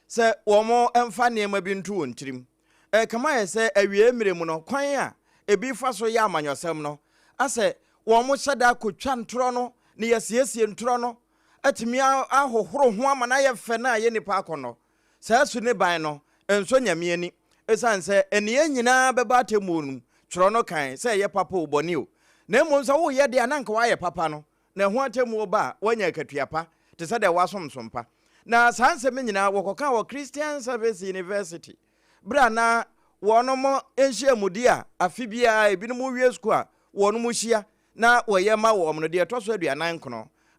sɛ wɔmfa nneɛma bi nto wɔn tirim. Ɛrekame ayɛ sɛ awiei mmerɛ mu no, kwan a ebi fa so yɛ amanyɔsɛm no, asɛ wɔhyɛ da kɔtwa ntorɔ no na yɛasiesie ntorɔ no atumi ahohoro ho ama no ayɛ fɛ na ayɛ nnipa akɔnnɔ. Saa su ne ban no nsɔ Nyame ani ɛsiane sɛ nneyɛɛ nyinaa bɛba atemmuo no mu, twerɛ no kan, sɛ ɛyɛ papa o, bɔne o. Na mmom sɛ woreyɛ deɛ a na anka woayɛ papa no, na ɛho atemmuo ba a, woanya akatua pa, te sɛ deɛ woasom som pa. Na saa nsɛm yi nyinaa wɔkɔkaa wɔ Christian Service University berɛ a na wɔnom nhyiamudie a afe biara ebinom wie sukuu a wɔnom hyia na wɔyɛ ma wɔn no deɛ ɛtɔ so 49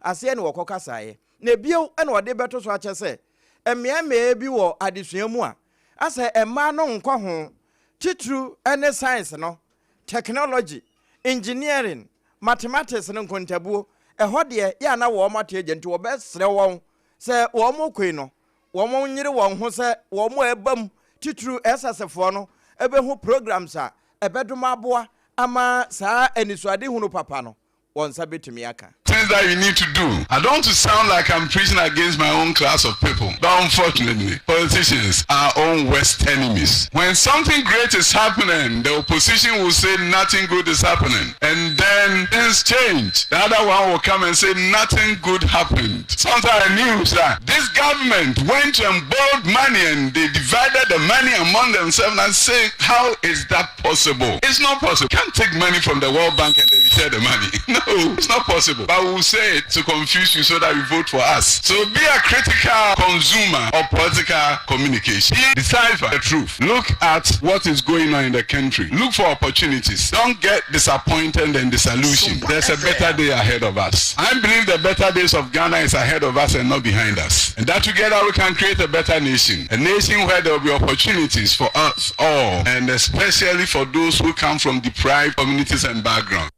aseɛ na wɔkɔkasaeɛ. Na bio na ɔde bɛto so akyɛ sɛ mmeaemmeaeɛ bi wɔ adesua mu a asɛ mmaa no nkɔ ho, titiriw ne science no, technology, engineering, mathematics no nkontabuo, ɛhɔ deɛ yɛ a na wɔn ate agya nti wɔbɛsrɛ wɔn sɛ wɔn kɔ yi no wɔn nyere wɔn ho sɛ wɔn a ɛba mu titiriw SS foɔ no bɛhu programs a ɛbɛdom aboa ama saa anisoadehunu papa no wɔn nsa bɛtumi aka. Things that you need to do. I don't want to sound like I'm preaching against my own class of people, but unfortunately, politicians are our own worst enemies. When something great is happening, the opposition will say nothing good is happening. And then things change. The other one will come and say nothing good happened. Sometimes I knew that this government went and borrowed money and they divided the money among themselves and say, how is that possible? It's not possible. You can't take money from the World Bank and then you share the money. No, it's not possible. But But we'll say it to confuse you so that you vote for us. So be a critical consumer of political communication. Decipher the truth. Look at what is going on in the country. Look for opportunities. Don't get disappointed and disillusioned. There's a better day ahead of us. I believe the better days of Ghana is ahead of us and not behind us. And that together we can create a better nation. A nation where there will be opportunities for us all, and especially for those who come from deprived communities and backgrounds.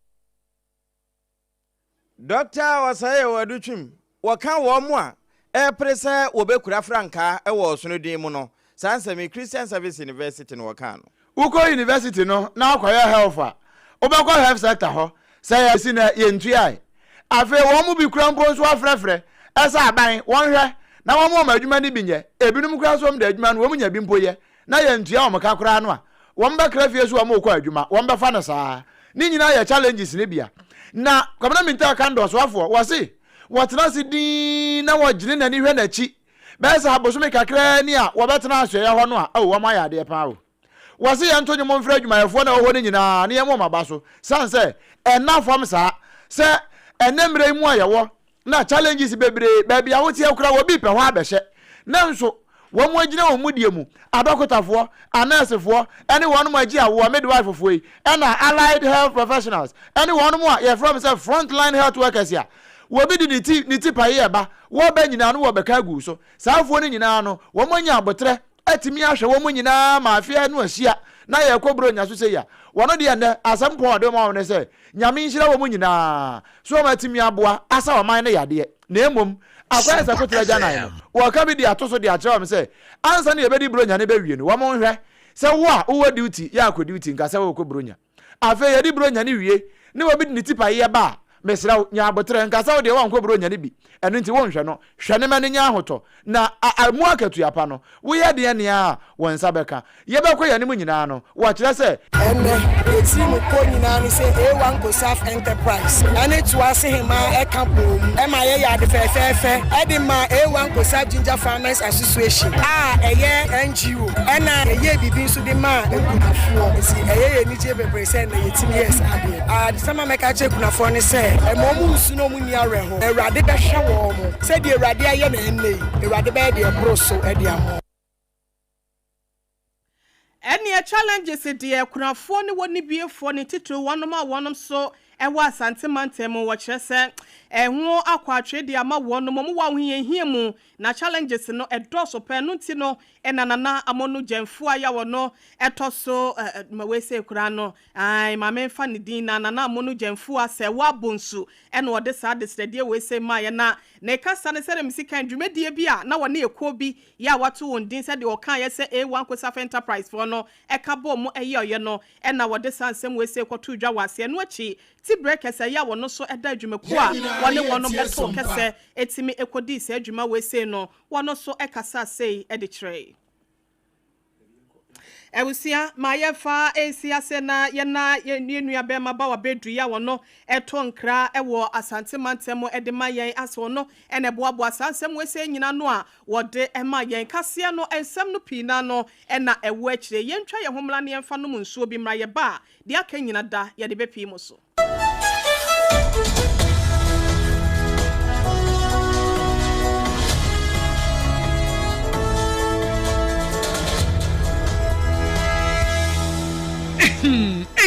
Dɔkta Osei Adutwum, wɔka wɔn a ɛrepere sɛ wɔbɛkura frankaa wɔ ɔsono din mu no, saa nsɛm yi Christian Service University na wɔkaa no. Wokɔ university no na wokɔyɛ health a, wobɛkɔ health sector hɔ, sɛ yɛsi nɛ yɛntuae. Afei wɔn mu bi kura mpo nso afrɛfrɛ sɛ aban wɔnhwɛ na wɔn wɔn adwuma no bi nyɛ, ebinom koraa nso wɔn de adwuma no wɔn nya bi mpo yɛ na yɛntua wɔn ka koraa no a, wɔn bɛkra fie so wɔn rekɔ adwuma, wɔn bɛfa no saa. Ne nyinaa yɛ challenges no bia. Na Kwabena Mintah Kandor soafoɔ, wɔse wɔtena ase dinn na wɔgyene n'ani hwɛ n'akyi Bɛyɛ sɛ abosome kakraa ni a wɔbɛtena asoɛeɛ hɔ no a, ao, wɔayɛ adeɛ paa o. Wɔse yɛnto nnwom mfrɛ adwumayɛfoɔ no a ɛwɔ hɔ no nyinaa na yɛmmɔ wɔn aba so, sane sɛ ɛnna fam saa. Sɛ ɛnnɛ mmerɛ yi mu a yɛwɔ na challenges bebree, baabi a woteɛ koraa obi repɛ hɔ abɛhyɛ. Nanso wɔn agyina wɔn mudie mu, adɔkotafoɔ, anɛɛsefoɔ, ɛne wɔnom a agye awoɔ, midwife-foɔ yi, ɛna allied health professionals, ɛne wɔnom a yɛfrɛ wɔn sɛ front line health workers a, Obi de ne ti ne ti paeɛ ba, wɔba nyinaa no wɔbɛka agu wo so. Saa afoɔ no nyinaa no, wɔanya aboterɛ atumi ahwɛ wɔn nyinaa ma afe ano ahyia na yɛrekɔ Buronya so sei a, wɔn deɛ nnɛ asɛm pɔn a wɔde ma wɔn ne sɛ, Nyame nhyira wɔn nyinaa so wɔn atumi aboa asa ɔman no yadeɛ. Na mmom, akɔyɛ sɛ koterɛ agyanan no, wɔka bi de ato so de akyerɛ wɔn sɛ, ansa na yɛbɛdi Buronya no bɛwie no, wɔn nhwɛ sɛ wo a wowɔ duty yɛ akɔ duty nka sɛ worekɔ Buronya. Afei yɛde Buronya no wie na obi de ne tipaeɛ ba a, mesrɛ wo, nya aboterɛ. Nka sɛ wo deɛ woankɔ Buronya no bi, ɛno nti wonhwɛ no. Hwɛ no ma no nya ahotɔ, na a mu akatua pa no, woyɛ deɛ nea a, wo nsa bɛka. Yɛbɛkɔ yɛn anim nyinaa no, wɔkyerɛ sɛ. Ɛnnɛ, yɛn tirim kɔ nyinaa ne sɛ A1 Kosaf Enterprise ne Toase Hemaa ka boom ma yɛyɛ ade fɛfɛɛfɛ de ma A1 Kosaf Ginger Farmers Association a ɛyɛ NGO. Ɛna yɛyɛɛ biribi nso de maa akunafoɔ. Nti ɛyɛ yɛn anigyeɛ bebree sɛ nnɛ yɛtumi yɛɛ saa adeɛ. Adesɛm a mɛka akyerɛ akunafoɔ ne sɛ, mma wɔn nsu na wɔn nni awerɛho. Awurade bɛhwɛ wɔn. Sɛdeɛ Awurade ayɛ no ɛnnɛ yi, Awurade bɛyɛ deɛ ɛboro so de ama wɔn. Ɛneɛ challenges deɛ akunafoɔ ne wɔnibiefoɔ ne titiriw wɔnom a wɔnom so ɛwɔ Asante mantam mu wɔkyerɛ sɛ ɛho akɔ atwee de ama wɔnom, wɔn wɔ ahohiahia mu na challenges no ɛdɔɔso paa ɛno nti no ɛna Nana Amono Gyamfua yi a ɔno ɛtɔ so ma wei sei koraa no ae ma menfa ne din na Nana Amono Gyamfua sɛ Wabonsu ɛna ɔde saa adesrɛdeɛ wei sei maeɛ na ne kasa no sɛdeɛ mesi kan dwumadie bi a na wɔne ekuo bi yɛ a wɔato wɔn din sɛdeɛ wɔkaeɛ sɛ A1 Kosafa Enterprise foɔ no ka bɔɔ mu yɛeɛ no na wɔde saa nsɛm wei sei kɔtoo dwa wɔ aseɛ. Ɛno akyi, Tibrɛ Kɛsɛ yɛ a wɔno nso da adwumakuo a wɔne wɔnom too kɛsɛ tumi kɔdii saa dwuma wei sei no, wɔno nso kasaa sei de kyerɛe. Abusua, ma yɛmfa nsi ase na yɛna yɛn nua bɛrima Bawa Bedru yi a ɔno to nkra wɔ Asante mantam mu de ma yɛn ase. Ɔno na ɛboaboa saa nsɛm wei sei nyina ano a wɔde ma yɛn. Kaseɛ no, nsɛm no pii no ara no na ɛwɔ akyire. Yɛntwa yɛn ho mmra na yɛmfa nom nsuo bi mmra. Yɛba a, deɛ aka nyina da yɛde bɛpii mo so.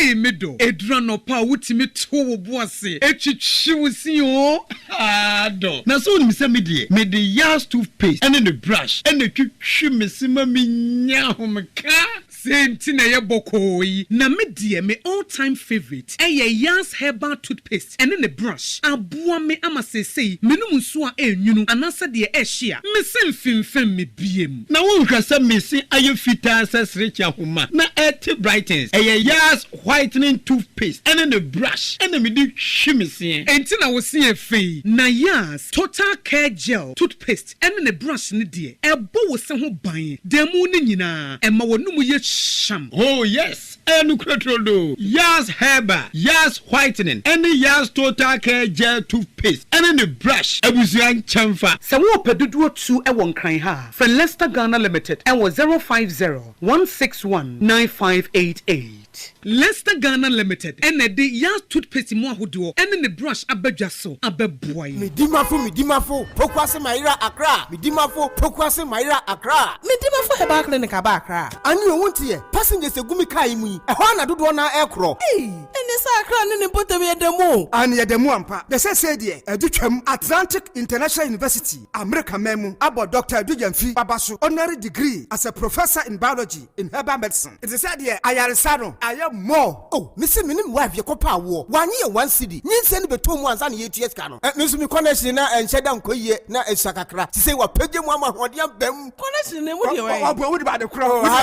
Ei me dɔ, ɛduru anɔpa a wotumi to wo bo ase twitwi wo se oo, haa dɔ. Na sɛ wonim sɛ me deɛ, mede Yas toothpaste ne ne brush na ɛtwitwi me se ma menya ahomeka. Sei nti na ɛyɛ bɔkɔɔ yi. Na me deɛ me all time favourite ɛyɛ Yas herbal toothpaste ɛne ne brush. Aboa me ama seesei menom nsuo a ɛnwunu anaasɛ deɛ ɛhye a, me se mfemfem me biem. Na wonhwɛ sɛ me se ayɛ fitaa sɛ serekye ahoma na ɛte brightens. Ɛyɛ Yas whitening toothpaste ɛne ne brush ɛna mede twi me seɛ. Enti na wo se yɛ fɛ yi. Na Yas total care gel toothpaste ɛne ne brush no deɛ, ɛbɔ wo se ho ban da mu no nyinaa, ɛma w'anomu yɛ hyam. Oh yes, ɛyɛ nokorɛ turodoo. Yas Herbal, Yas Whitening, ɛne Yas Total Care Gel Toothpaste ɛne ne brush abusua nkyɛnfa. Sɛ worepɛ dodoɔ tu wɔ Nkran ha a, frɛ Lester Ghana Limited wɔ 050 161 9588. Paste. Lester Ghana Limited na ɛde Yaz Toothpaste mu ahodoɔ ne ne brush aba dwa so abɛboa yɛn. Me dimafo me dimafo Pokuase mayera Accra Me dimafo Pokuase mayera Accra. Me dimafo Herbal Clinic aba Accra. Ane o wonte ɛ, passengers egu me car yi mu yi, ɛhɔ ara na dodoɔ no ara ɛrekorɔ. Ei, ɛneɛ sɛ Accra ne ne mpɔtam yɛ da mu o. Aane yɛda mu ampa. Na seesei deɛ adu twam. Atlantic International University, Amerika man mu, abɔ Dɔkta Adu Gyamfi aba so honorary degree as a Professor in Biology in Herbal Medicine. Nti sɛ deɛ ayaresa no ayɛ more. Oh, me se me ne me wife yɛkɔ pɛ awoɔ, wannye yɛn one cedi, nyinsɛn no bɛtɔɔ mu ansa na yɛretua sika no. Eh, me nso me connection na ɛnhyɛ da nkɔ yie, na ɛsua kakra, sesei wapagya mu ama ahoɔden aba mu. Connection no emu deɛ wɛn? Ɔboa wode ba ade korɔ wɔfa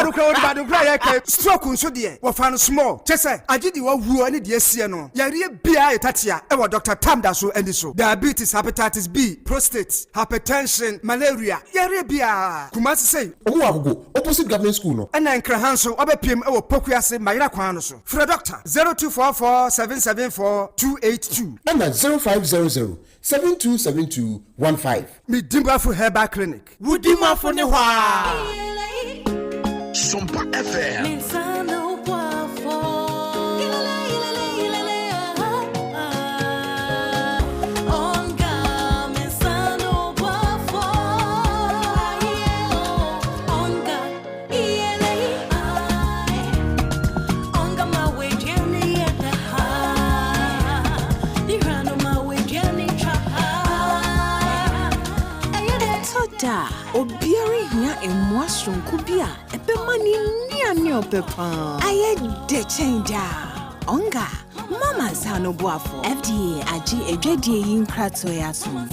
ade korɔ wode ba ade korɔ yɛ kɛ stroke nso deɛ wɔfa no small kyɛ sɛ agye deɛ wawuo ne deɛ asie no yareɛ biara yɛ tatea ɛwɔ Doctor Tam da so ani so diabetes hepatitis B prostate hypertension malaria yareɛ biara Kumasi sei. Ɔmo wɔ Agogo opposite government school no. Ɛna Nkran ha nso wabɛpiem ɛwɔ Pokuase Mayera kwan no so frɛ Doctor 0244 774 282. Ɛna 0500 7272 15. Me Dimafo Herbal Clinic. Wo Dimafo ne hɔ aa. Sompa FM. Ɛtɔ da a, obiara hia mmoa soronko bi a ɛbɛma ne nnuane a ɔpɛ paa ayɛ dɛ kyɛn daa. Onga, mama nsa ano boafo. FDA agye adwadie yi nkratoɔ yi atom.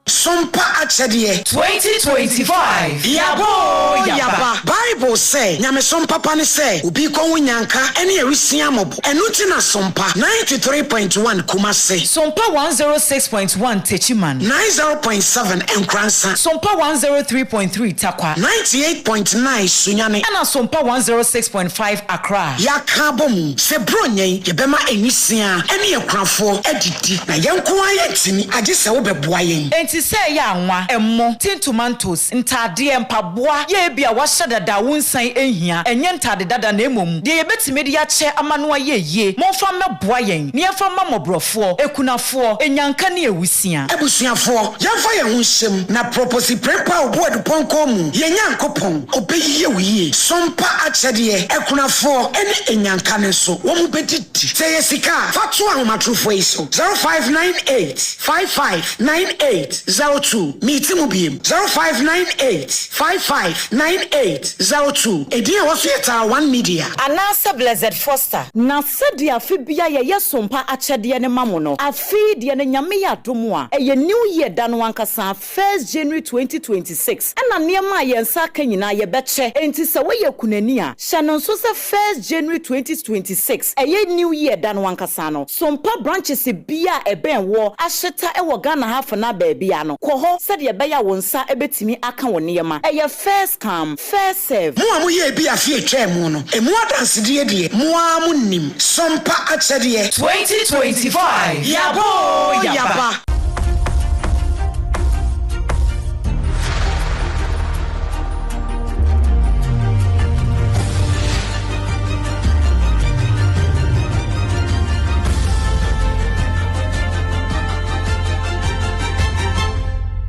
Sompa akyɛdeɛ. 2025 Yaba oo yaba. Bible sɛ, Nyamesom papa ne sɛ obi rekɔ ho nyanka ne awisia mmɔbɔ. Ɛno nti na Sompa 93.1 Kumase. Sompa 106.1 Techiman. 90.7 Nkoransa. Sompa 103.3 Tarkwa. 98.9 Sunyani. Ɛna Sompa 106.5 Accra. Yɛaka abɔ mu sɛ Buronya yi yɛbɛma nwisiaa ne akunafoɔ adidi. Na yɛn nko ara yɛntumi, agye sɛ wobɛboa yɛn. Enti sɛ ɛyɛ anwa, ɛmo, tin tomatoes, ntaadeɛ, mpaboa, yɛ ebia wɔahyɛ dada a wonsan nhia, ɛnyɛ ntaade dada na mmom deɛ yɛbɛtumi de akyɛ ama no ayɛ yie, momfa mmɛboa yɛn na yɛmfa mma mmɔborɔfoɔ, akunafoɔ, nnyanka ne awusia. Abusuafoɔ, yɛmfa yɛn ho nhyɛ mu na Proposi Prempeh a ɔbu adupɔnkɔ mu, yɛn Nyankopɔn, ɔbɛyɛ wo yie. Sompa akyɛdeɛ, akunafoɔ ne nnyanka no nso, wɔbɛdidi. Sɛ ɛyɛ sika a, fa to ahomatorofoɔ yi so, 0598 55 98 02. Meti mu biem, 0598 55 98 02. Edin a ɛwɔ so yɛ Tara One Media. Anaasɛ Blessed Foster. Na sɛdeɛ afe biara yɛyɛ sompa akyɛdeɛ no ma mo no, afe yi deɛ no Nyame yɛ adom a, ɛyɛ New Year da no ankasa, First January 2026, ɛna nneɛma a yɛn nsa aka nyinaa yɛbɛkyɛ, enti sɛ woyɛ kunani a, hyɛ no nso sɛ First January 2026, ɛyɛ New Year da no ankasa no, Sompa branches biara a ɛbɛn woɔ ahyeta wɔ Ghana ha afenaa baabiara no, kɔ hɔ sɛdeɛ ɛbɛyɛ a wo nsa bɛtumi aka wo nneɛma. Ɛyɛ first come, first serve. Mo a moyɛɛ bi afe a etwaa mu no, emu adansedie deɛ, mo ara monim. Sompa akyɛdeɛ. 2025 Yaba oo yaba.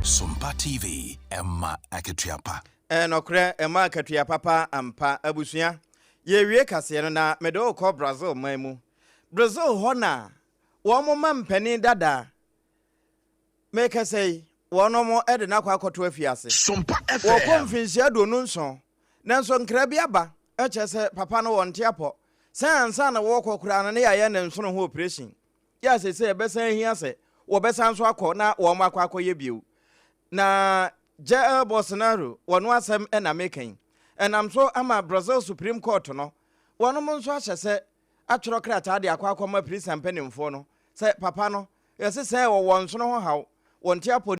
Sompa TV, ɛma akatua pa. Ɛyɛ nɔkorɛ, ɛma akatua papa ampa. Abusua, yɛrewie kaseɛ no na mede wo rekɔ Brazil man mu. Brazil hɔ na wɔn mampanin dada mekasa yi, wɔnom de no akɔ akɔto afiase. Sompa Wɔkɔ FM. mfinhyia 27, nanso nkra bi aba kyerɛ sɛ papa no wɔnte apɔ. Sɛ ansa na wɔrekɔ koraa no na yɛayɛ ne nsono ho operation. Yɛ a seesei ɛbɛsan ahia sɛ wɔbɛsan nso akɔ na wɔn akɔ akɔyɛ bio. Na Jair Bolsonaro wɔn asɛm na meka yi. Ɛnam so ama Brazil Supreme Court no wɔnom nso ahyɛ sɛ atwerɛ krataa de akɔ akɔma prisa mpanimfoɔ no sɛ papa no yɛse sɛ wɔwɔ nsono ho haw, wɔnte apɔ.